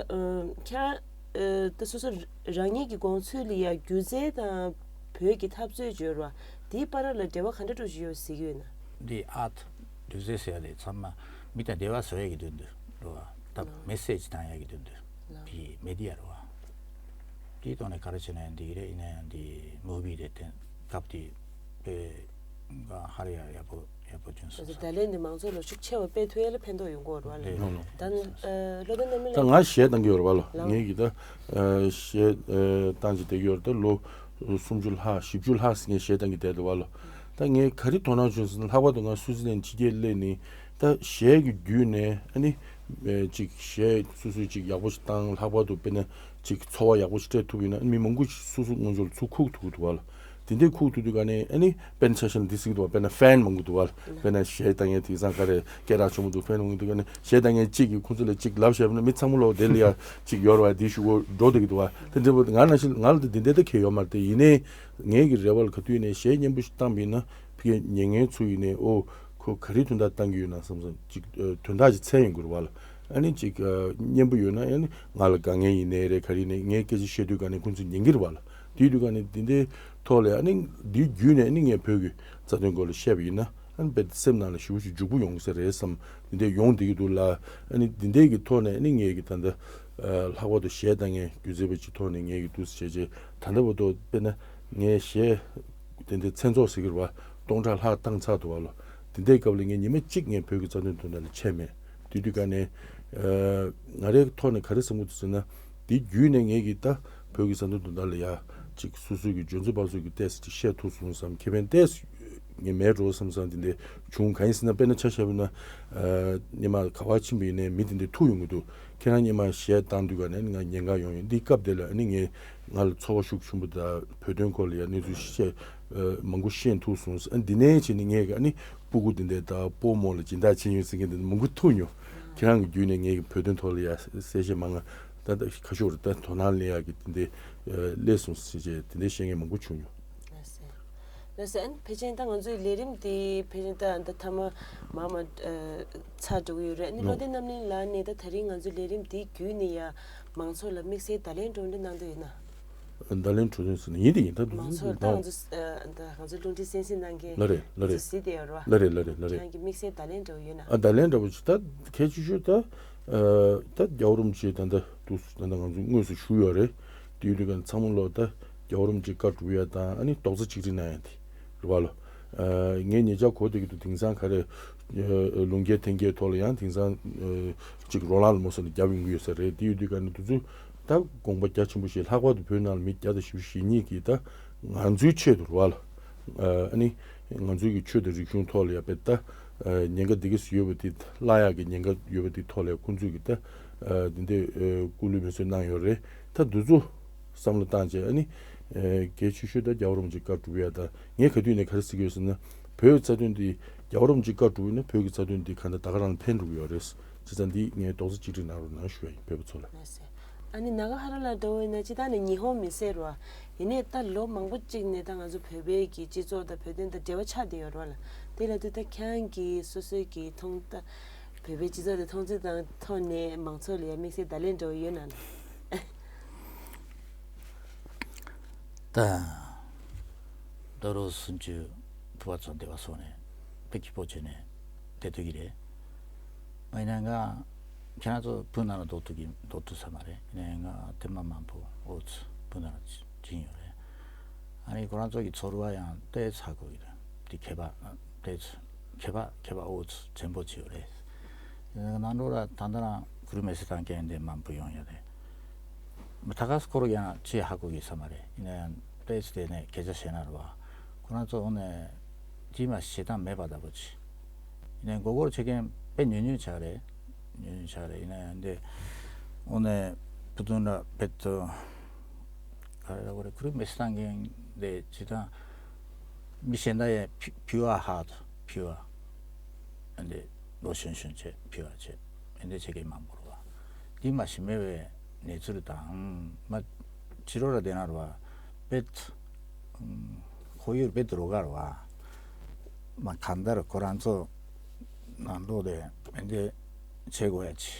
ཁྱེད་རང་ཨ་ད་སོ་སོ་རང་ཉིད་ཀྱི་དགོངས་ཚུལ་ལ་ཡ་སྒྱུ་རྩལ་དང་བོད་ཀྱི་འཐབ་རྩོད་ཅིག་ཡོད་རེད་བ། དེའི་བར་ལ་འབྲེལ་བ་ག་འདྲ་འདྲ་ཞིག་ཡོད་ཟེར་གྱི་ཡོད་ན། འདི་ཨར་ཊི་སྒྱུ་རྩལ་ཟེར་ཡ་དེ་ཚང་མ་མི་དང་འབྲེལ་བ་བཟོ་ཡ་གི་དོན་དུ་རེད་བ། ད་ལགས། མེ་སེ་ཇི་བཏང་ཡ་གི་དོན་དུ་ལགས། དེ་མེ་ཌི་ཡ་རེད་བ། དེའི་ཐོག་ནས་ག་རེ་བྱས་ན་ཡང་འགྲིག་གི་རེད། ཡིན་ན་ཡང་འདི་མུ་བི་རེད་དེ་སྐབས་དེ་དཔེ་ཧ་རེ་ཡ་ཡག་པོ་ཡག་པོ་བྱུང་སོང་། ད་ལན་འདི་མང་ཚོགས་ལ་ཤུགས་ཆེ་བ་སྤེལ་ཐུབ་ཡ་ལ་ཕན་ཐོགས་ཡོང་གི་ཡོད་རེད་བ་ལགས། རེད་རེད། ད་ཨ་བློ་བདེ་རྣམ་གླིང་ད་ལགས། ང་གཞས་བཏང་གི་ཡོད་རེད་བ་ལགས། ལགས། ངས་ཀྱི་ད་ཨ་གཞས་ཨ་བཏང་བྱས་བསྡད་ཀྱི་ཡོད་རེད། ད་ལོ་སུམ་ཅུ་ལྷག་བཞི་བཅུ་ལྷག་ཙམ་ངས་གཞས་བཏང་གི་བསྡད་འདུག་བ་ལགས། ད་ངས་ག་རེ་དོ་སྣང་བྱུང་ཟེར་ན་ལྷག་པར་དུ་ང་སུད་སི་ལན་ཕྱི་རྒྱལ་སླེབས་ནས་ད་གཞས་ཀྱི་བརྒྱུད་ནས་ཨ་ནི་ཨེ་ཅིག་གཞས་སོ་སོས་ཅིག་ཡག་པོ་ཞིག་བཏང་། ལྷག་པར་དུ་དཔེར་ན་ཅིག་འཚོ་བ་ཡག་པོ་ཞིག་སྤྲད་ཐུབ་ཡོད་ན་ཨ་ནི་མི་མང་པོ་ཞིག་སོ་སོ་ངོས་ཕྱོགས་ལ་ཚུར་ཁུག་ཐུབ་ཀྱི་འདུག་བ་ལགས། དེ་འདྲའི་ཁུག་ཐུག་དུས་ག་ནས་ཨ་ནི་དཔེར་ན་ཆ་བཞག་ན་འདི་ཟེར་གྱི་འདུག་བ། དཔེར་ན་ཧྥན་མང་པོ་འདུག་བ། དཔེར་ན་གཞས་བཏང་མཁན་དེང་སང་ག་རེ་སྐད་གྲགས་ཆེན་པོ་འདུག་ཧྥན་མང་པོ་འདུག་ག་ནས་གཞས་བཏང་མཁན་གཅིག་གིས་ཁོང་ཚོ་ལ་གཅིག་ལབ་བཤད་པ་ན་མི་ཚང་མ་ལོག་དེ་ལ་ཡ་གཅིག་ཡོད་རེད་བ། དེའི་གཞུག་གུ་འགྲོ་བསྡད་ཀྱི་འདུག་བ། དེ་འདྲ་པོ་ང་ནང་བཞིན་ང་ལ་དེ་འདྲ་ད་གལ་ཡོད་མ་རེད། དེ་ཡིན་ནའི་ངའི་གི་རེ་བ་ལ་ག་དུས་ནས་གཞས་སྙན་པོ་ཞིག་བཏང་པ་ཡིན་ན་ཕ་གིའི་ཉན་མཁན་ཚོ་ཡིན་ནའི་ཨོ་ཁོ་ག་རེའི་དོན་དག་བཏང་གི་ཡོད་ན་བསམ་བསམ་གཅིག་དོན་དག་ཅིག་འཚོལ་ཡོང་གི་རེད་བ་ལ། ཨ་ནི་གཅིག་སྙན་པོ་ཡོད་ན་ཨ་ནི་ང་ལ་དགའ་མཁན་ཡིན་ནའི་རེད། ག་རེ་ཡིན་ནའི་ངའི་སྐད་ཆ་བཤད་དུས་ག་ནས་ཁོང་ཚོས་ཉན་གྱི་རེད་བ་ལ། དེའི་དུས་ག་ནས་འདི་འདྲའི་ཐོག་ལ་ཨ་ནི་འདིའི་བརྒྱུད་ནས་ཨ་ནི་ངས་བོད་ཀྱི་རྩ་དོན་སྐོར་ལ་བཤད་པ་ཡིན་ན་ཨ་ནི་རྦད་དེ་སེམས་ནང་ལ་ཞེ་པོ་ཅིག་འཇུག་པོ་ཡོང་གི་ས་རེད་བསམ། འདི་འདྲའི་ཡོང་བསྡད་ཀྱི་འདུག་ལ། ཨ་ནི་འདི་འདྲའི་གི་ཐོག་ནས་ཨ་ནི་ངས་ཀྱི་ད་ལྟ་ལྷག་པར་དུ་གཞས་བཏང་མཁན་སྒྱུ་རྩལ་པ་ཅིག་ཐོག་ནས་ངས་ཀྱི་འདུག་སེ་བྱས་བྱས་ད་ལྟ་བར་དུ་དཔེར་ན་ངའི་གཞས་དེ་འདྲའི་མཚན་ཚོགས་ཟེར་གྱི་རེད་བ། སྟོང་ཕྲག་ལྷག་བཏང་ཚར་འདུག་བ་ལོ། དེ་འདྲའི་སྐབས་ལ་ངས་ཉི་མ་གཅིག་ངས་བོད་ཀྱི་རྩ་དོན་དོན་དག་ལ་ཆད་མེད། དེ་དུས་ག་ནས་ཨ་ང་རའི་ཐོག་ནས་ག་རེ་བསམ་གྱི་འདུག་ཟེར་ན། དེ་བརྒྱུད་ནས་ངས་ཀྱི་ད་བོད་ཀྱི་རྩ་དོན་དོན་དག་ལ་ཡ་ཅིག་སོ་སོའི་གི་འཇོན་ཚོད་དཔག་ཚོད་ཀྱི་ཏོག་ཙམ་ཅིག་བཤད་ཐུབ་སོང་བསམ། ཁེ་ཕན་ཏོག་ཙམ་ངས་མེད་འགྲོ་བསམ་བསམ་དེ་འདྲ་བྱུང་། གང་ཡིན་ཟེར་ན་དཔེར་ན་ཆ་བཞག་པ་ན་ཨ་སྔོན་མ་ག་པར་ཕྱིན་པ་ཡིན་ནའི་མི་དེ་འདྲ་ཐུག་ཡོང་གི་འདུག་ཁྱེད་རང་སྔོན་མ་གཞས་བཏང་དུས་ག་ནས་ང་ཉེན་ཁ་ཡོང་ཡོད། འདི་སྐབས་དེ་ལ་ཨ་ནི་ངས་ང་ལ་ཚོར་བ་ཤུགས་ཆེན་པོ་དང་བོད་དོན་སྐོར་ལ་ཡང་གནས་ཚུལ་བཤད་ཨ་མང་པོ་ཤེས་ཐུབ་སོང་། ཨ་འདི་ནས་བྱས་ནས་ངས་ཨ་ནི་སྤུ་གུ་དེ་འདྲ་དང་སྤོ་རྨོ་ལ་སྦྱིན་བདག་བྱེད་ཡོད་ཟེར་མཁན་དེ་འདྲ་མང་པོ་ཐུག་མྱོང་། ཁྱེད་རང་གི་བརྒྱུད་ནས་ངས་བོད་དོན་ཐོག་ལ་ཡང་གསལ་བཤད་མང་ང་ད་ད་ཁ་ཤོར་ད་དོ་སྣང་སླེབས་ཡག་གི་དེ་འདྲ་ཨ་སླེབས་སོང་ཟེར་བྱས་དེ་འདྲ་བཤད་མཁན་མང་པོ་བྱུང་མྱོང་། ལགས་སོ། ལགས་སོ། ཨ་ནི་ཕལ་ཆེར་ད་ང་ཚོའི་ལས་རིམ་འདི་ཕལ་ཆེར་ད་ད་མཐའ་མ་མར་མར་ཨ་ཚར་འགྲོ་གི་ཡོད་རེད། ཨ་ནི་བློ་ལྡན་རྣམ་གླིང་ལགས་ནས་ད་ད་རིང་ང་ཚོའི་ལས་རིམ་འདིའི་བརྒྱུད་ནས་ཡང་མང་ཚོགས་ལ་དམིགས་བསལ་བརྡ་ལན་གྲ་སྒྲིག་གནང་འདོད་ཡོད་ན། བརྡ་ལན་གྲ་སྒྲིག་ཟེར་ན་ཡིན་དེ་ཡིན། ད་དུང་མང་ཚོགས་ད་ང་ཚོ་ཨ་ད་ང་ཚོ་རླུང་འཕྲིན་གསན་གཟིགས་གནང་མཁན་ལ་རེད་ལ་རེད་གཟིགས་བསྡད་ཡོད་རེད་བ། ལ་རེད་ལ་རེད་ལ་རེད། ཁྱེད་རང་གི་དམིགས་བསལ་བརྡ་ལན་འདྲ་བོ་ཡོད་ན། ཨ་བརྡ་ལན་འདྲ་བོ་ཞིག་ད་གལ་ཆེ་ཤོས་ད་ཨ་ད་རྒྱལ་བ་རིན་པོ་ཆེ་ད་ད་དུ་ད་ད་ང་ཚོ་དངོས་སུ་བཞུགས་ཡོད་རེད། དེ་ཡོད་དུས་ཀ་ཚང་མ་ལོ་ད་རྒྱལ་བ་རིན་པོ་ཆེ་བཀའ་སྒྲུབ་ཡ་དང་ཨ་ནི་རྡོག་རྩ་གཅིག་སྒྲིལ་གནང་ཡ་དེ་རེད་བ་ལོ། ཨ་ངས་ཉེ་ཆར་གོ་བསྡད་ཀྱི་འདུག་དེང་སང་ག་རེ་ཨ་ལུང་རྒྱས་ཐེངས་རྒྱས་ཐོག་ལ་ཡང་དེང་སང་ཨ་ཅིག་རོ་ལངས་ལ་མོ་སོ་ནས་རྒྱབ་ཡོང་གི་ཡོད་ས་རེད། དེ་ཡོད་དུས་ཀ་ནི་དུས་ཚོད་ད་དགོངས་པ་རྒྱ་ཆེན་པོ་ཞིག་ལྷག་པར་དུ་བོད་ནང་ལ་མི་བརྒྱ་དང་བཞི་བཅུ་ཞེ་གཉིས་ཀྱིས་ད་ང་ཚོའི་ཆེད་དུ་རེད་བ་ལ། ཨ་ནི་ང་ཚོའི་གི་ཆོས་དང་རིག་གཞུང་ཐོག་ལ་ཡ་དཔེ་ད་ཉེན་ཁ་འདི་གས་ཡོད་པ་དེ་བརླག་ཡག་གི་ཉེན་ཁ་ཡོད་པ་དེ་ཐོག་ལ་ཡ་ཁོང་ཚོས་གི་ད་འདི་འདྲའི་སྐུ་ལུས་མེ་གསོད་གནང་ཡོད་རེད། ད་འདི་ཚོ་བསམ་བློ་བཏང་བྱས་ཨ་ནི་གལ་ཆེ་ཤོས་ད་རྒྱལ་བ་རིན་པོ་ཆེ་བཀའ་སྒྲུབ་ཡ་ད་ངས་ག་དུས་ནས་ག་རེ་ཟེར་གི་ཡོད་ཟེར་ན་བོད་རྩ་དོན་འདི་རྒྱལ་བ་རིན་པོ་ཆེ་བཀའ་སྒྲུབ་ཡོད་ན་བོད་ཀྱི་རྩ་དོན་འདི་ག་འདྲ་ད་ག་རང་ལ་ཕན་འགྲོ་གི་ཡོད་རེད། བྱས་ཙང་འདི་ངས་རྡོག་རྩ་གཅིག་སྒྲིལ་གནང་རོགས་གནང་ཞུ་ཡ་ཡིན་བོད་པ་ཚོ་ལ། ལགས་སོ། ཨ་ནི་ནཱ་ག་ཧ་ར་ལ་འདྲ་བོ་ཡིན་ན་སྤྱིར་བཏང་ནས་ཉི་ཧོང་མི་སེར་རོ། ཡིན་ནའི་ད་ལོ་མང་པོ་གཅིག་ནས་ད་ང་ཚོ་བོད་པའི་གི་སྤྱི་ཚོགས་དང་བོད་དོན་དང་འབྲེལ་བ་ཆགས་བསྡད་ཡོད་རོ་ལ། དེ་ལ་དུས་ད་ཁྱེད་རང་གི་སོ་སོའི་གི་མཐོང་ད་བོད་པའི་སྤྱི་ཚོགས་དེ་མཐོང་ཚུལ་དང་ཐོག་ནས་མང་ཚོགས་ལ་ཡ་དམིགས་བསལ་བརྡ་ལན་འདྲ་བོ་ཡོད་ན་ལ། ད་ད་རུང་སུམ་ཅུ་ཕུ་བ་ཚོ་འདེ་བ་སོང་ནས་དཔེ་སྐྱིད་པོ་བྱས་ནས་བསྡད་ཐུབ་ཀྱི་རེད། ང་ཡིན་ན་ང་ཁྱེད་རང་ཚོ་བོད་ནང་ལ་སྡོད་ཐུབ་ཀྱི་སྡོད་ཐུབ་ས་མ་རེད། ཡིན་ནའི་ང་ཐེངས་མ་མང་པོ་ཨོ་ཚོ་བོད་ནང་ལ་ཕྱིན་ཡོད་རེད། ཨ་ནི་ཁོ་རང་ཚོ་གི་ཚོར་བ་ཡང་ཏོག་ཙམ་ཧ་གོ་གི་རེད། དེ་ཁྱད་པར་ཏོག་ཙམ་ཁྱད་པར་ཁྱད་པར་ཨོ་ཚོ་ཆེན་པོ་ཅིག་ཡོད་རེད། ནང་ལོགས་ལ་ད་ལྟ་རང་ཁུ་རུ་མེ་སི་ཐང་མཁན་དེ་མང་པོ་ཡོང་ཡོད་རེད། མི་ད་ག་སྐོར་ཡང་ཅི་ཧ་གོ་གི་ས་མ་རེད། ཡིན་ན་ཡང་ཏོག་ཙམ་དེ་ནས་སྐད་ཆ་བཤད་ན་རེད་བ། ཁོ་རང་ཚོ་འོ་ནས་ཅི་མ་བྱེད་སྟངས་མེད་པ་ལྟ་བུ་ཅིག་ཡིན་ནའི་མགོ་སྐོར་བྱེད་མཁན་དཔེ་ཉུང་ཉུང་ཆགས་རེད། ཉུང་ཉུང་ཆགས་རེད། ཡིན་ན་ཡང་འདི་འོ་ནས་བུ་དུང་ལ་དཔེ་ཏོ་ག་རེ་ལ་གོ་རེད། ཁུ་རུ་མེ་སི་ཐང་མཁན་དེ་ཅི་ད་མི་གཞན་དག་ཡང་ཕི་ཕི་བ་ཧ་ཏོ་ཕི་བ། ཨ་འདི་ལོ་གཞོན་གཞོན་བྱས་ཕི་བ་བྱས་ཨ་འདི་བྱེད་མཁན་མང་པོ་རེད་བ། འདི་མ་གཞི་མེད་པའི་གནས་ཚུལ་དང་མ་ཕྱི་རོལ་ལ་བསྡད་ན་རེད་བ། དཔེ་ཁོར་ཡུག་དཔེ་རོ་ག་རེད་བ། མ་གང་ལྟར་ཁོ་རང་ཚོ་ནང་ལོགས་དེ་ཨ་འདི་བྱེད་དགོས་ཡ་ཅི་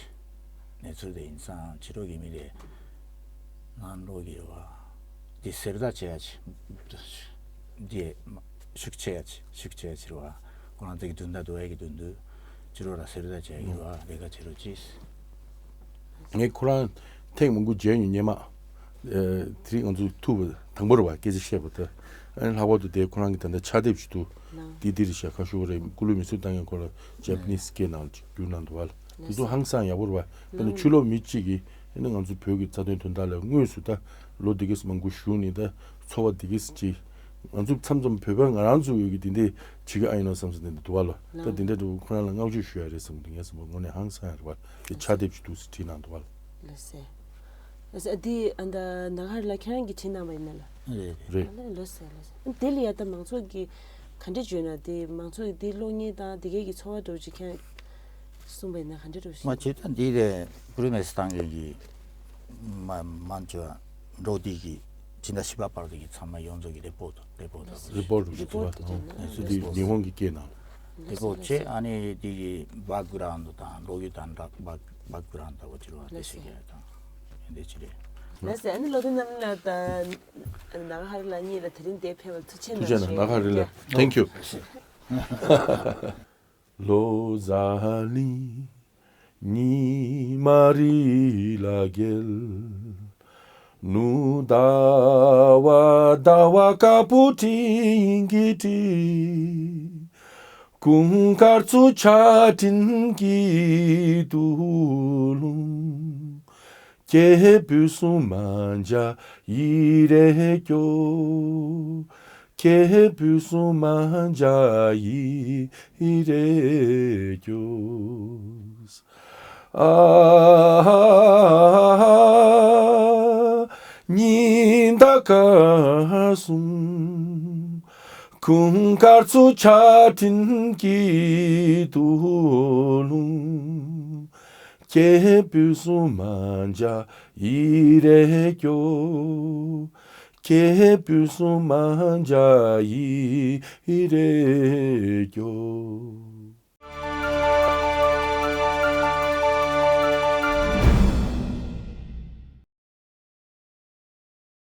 གནས་ཚུལ་དེ་ཡིན་ཙང་ཕྱི་རོལ་གྱི་མི་དེ་ནང་ལོགས་ཀྱི་རེད་བ། འདི་ཟེར་ད་བྱེད་ཡ་ཅི་འདི་ཤུགས་ཆེ་ཡ་ཅི་ཤུགས་ཆེ་ཡ་ཅི་རེད་བ། ཁོ་རང་ཚོ་གི་དོན་དག་འདུག་ཨེ་གི་དོན་དུ་ཕྱི་རོལ་ལ་ཟེར་ད་བྱས་ཡོད་བ་ལས་ཀ་བྱེད་རོགས་གྱིས། ངས་ཁོ་རང་ཐེངས་མང་པོ་མཇལ་མྱོང་སྔོན་མ། ཨ་དེ་རིང་ང་ཚོ་ཐུག་པ་དང་པོ་རེད་བ་སྐད་ཆ་བཤད་པ་དེ། ཨ་ནི་ལྷག་པར་དུ་དེ་ཁོ་རང་གི་ད་ལྟ་ཕྱག་དེབ་ཅིག་འདུག་འདི་འདི་རེད་ཤག་ཁ་ཤོར་རེད། སྐུ་ལུས་མེ་གསོད་བཏང་མཁན་ཁོ་ལ་ཇེ་པ་ནིས་སྐད་ནང་ལ་ཅིག་བསྒྱུར་གནང་འདུག་བ་ལ། དེ་ཚོ་ཧང་སང་ཡག་པོ་རེད་བ། དཔེར་ན་ཕྱི་ལོགས་མི་གཅིག་གིས་ཨ་ནི་ང་ཚོ་བོད་ཀྱི་རྩ་དོན་དོན་དག་ལ་དངོས་སུ་ད་ལོ་འདི་གས་མང་པོ་བཞུགས་ནས་ད་ཚོར་བ་འདི་གས་ཅིག་ང་ཚོ་མཚམས་མཚམས་བོད་པ་ང་རང་ཚོ་ཡོད་ཀྱི་དེ་འདྲས་བྱེད་ཀྱི་ཨ་ཡིན་ནོ་བསམ་ས་དེ་འདྲ་འདུག་བ་ལོ། ད་དེ་འདྲ་འདྲ་བོ་ཁོ་རང་ལ་བསྔགས་བརྗོད་ཞུ་ཡ་རེད་བསམ་གི་འདུག་ངས་བསམ་པ་དངོས་གནས་ཧང་སང་ཡ་རེད་བ། དེ་ཕྱག་དེབ་ཅིག་འདུག་སེ་བྲིས་གནང་འདུག་བ་ལོ། ལགས་སེ། ལགས་སོ། ཨ་འདི་ཨ་ད་ན་ག་ཧ་རི་ལགས་ཁྱེད་རང་གིས་བྲིས་གནང་བ་ཡིན་ན་ལགས། རེད་རེད། རེད། ཨ་ལགས་ལགས་སོ་ལགས་སོ། ཨ་དེ་ལ་ཡ་ད་མང་ཚོགས་ཀྱིས་ག་འདྲ་བརྗོད་ན་དེ་མང་ཚོགས་ཀྱིས་དེ་ཀློག་མཁན་དང་དེ་གའི་གི་ཚོར་བ་འདྲ་བོ་ཅིག་ཁྱེད་རང་གསུངས་པ་ཡིན་ན་ག་འདྲ་འདྲ་བོ་ཞིག་མ་བྱེད་ད་འདི་རེད། བུ་རི་མེ་སི་བཏང་མཁན་གྱི་མ་མ་བྱོས་འགྲོ་འདི་གི་སྤྱི་ཟླ་བཞི་པ་བར་དུ་གི་ཚང་མ་ཡོངས་རྫོགས་ཀྱི་རི་པོར་ཊི་རི་པོར་ཊི་རི་པོར་ཊི་རི་པོར་ཊི་ཅིག་ཨ་ནི་འདི་ཉི་ཧོང་གི་སྐད་ནང་རི་པོར་ཊི་བྱས། ཨ་ནི་འདི་གི་བྷེག་གྷ་རའུན་ཌི་དང་ཀློག་ཡུལ་དང་འདྲ་བྷེག་བྷེག་གྷ་རའུན་ཌི་འདྲ་བོ་ཅིག་རེད་བ། དེ་ཞིག་ཡ་དང་འདི་ཅི་རེད། ལགས་སོ། ཨ་ནི་བློ་མཐུན་རྣམ་གཉིས་ལགས་དང་ན་ག་ཧ་རི་ལགས་གཉིས་ལ་དེ་རིང་འདིར་ཕེབས་པར་ཐུགས་རྗེ་ཆེ་གནང་ཞུ་ཡ་ཡིན། ཐུགས་རྗེ་གནང་། ན་ག་ཧ་རི་ལགས། Thank you. ལོ་ཟླ་གླིང་ཉི་མ་རི་ལ་བརྒལ། ནུབ་ཟླ་བ་ཟླ་བ་དཀར་པོ་སྤྲིན་གྱིས་དཀྲིས། དགུན་དཀར་ཚུ་ཆར་སྤྲིན་གྱིས་དུ་ལྷུང་། སྐྱེས་བུ་སྲུང་མ་འཇའ་ཡི་རེ་སྐྱོ། སྐྱེས་བུ་སྲུང་མ་འཇའ་ཡི་རེ་སྐྱོ། ཨ་ཉི་ཟླ་སྐར་གསུམ། དགུན་དཀར་ཚུ་ཆར་སྤྲིན་གྱིས་དུ་ལྷུང་། སྐྱེས་བུ་སྲུང་མ་འཇའ་ཡི་རེ་སྐྱོ། སྐྱེས་བུ་སྲུང་མ་འཇའ་ཡི་རེ་སྐྱོ།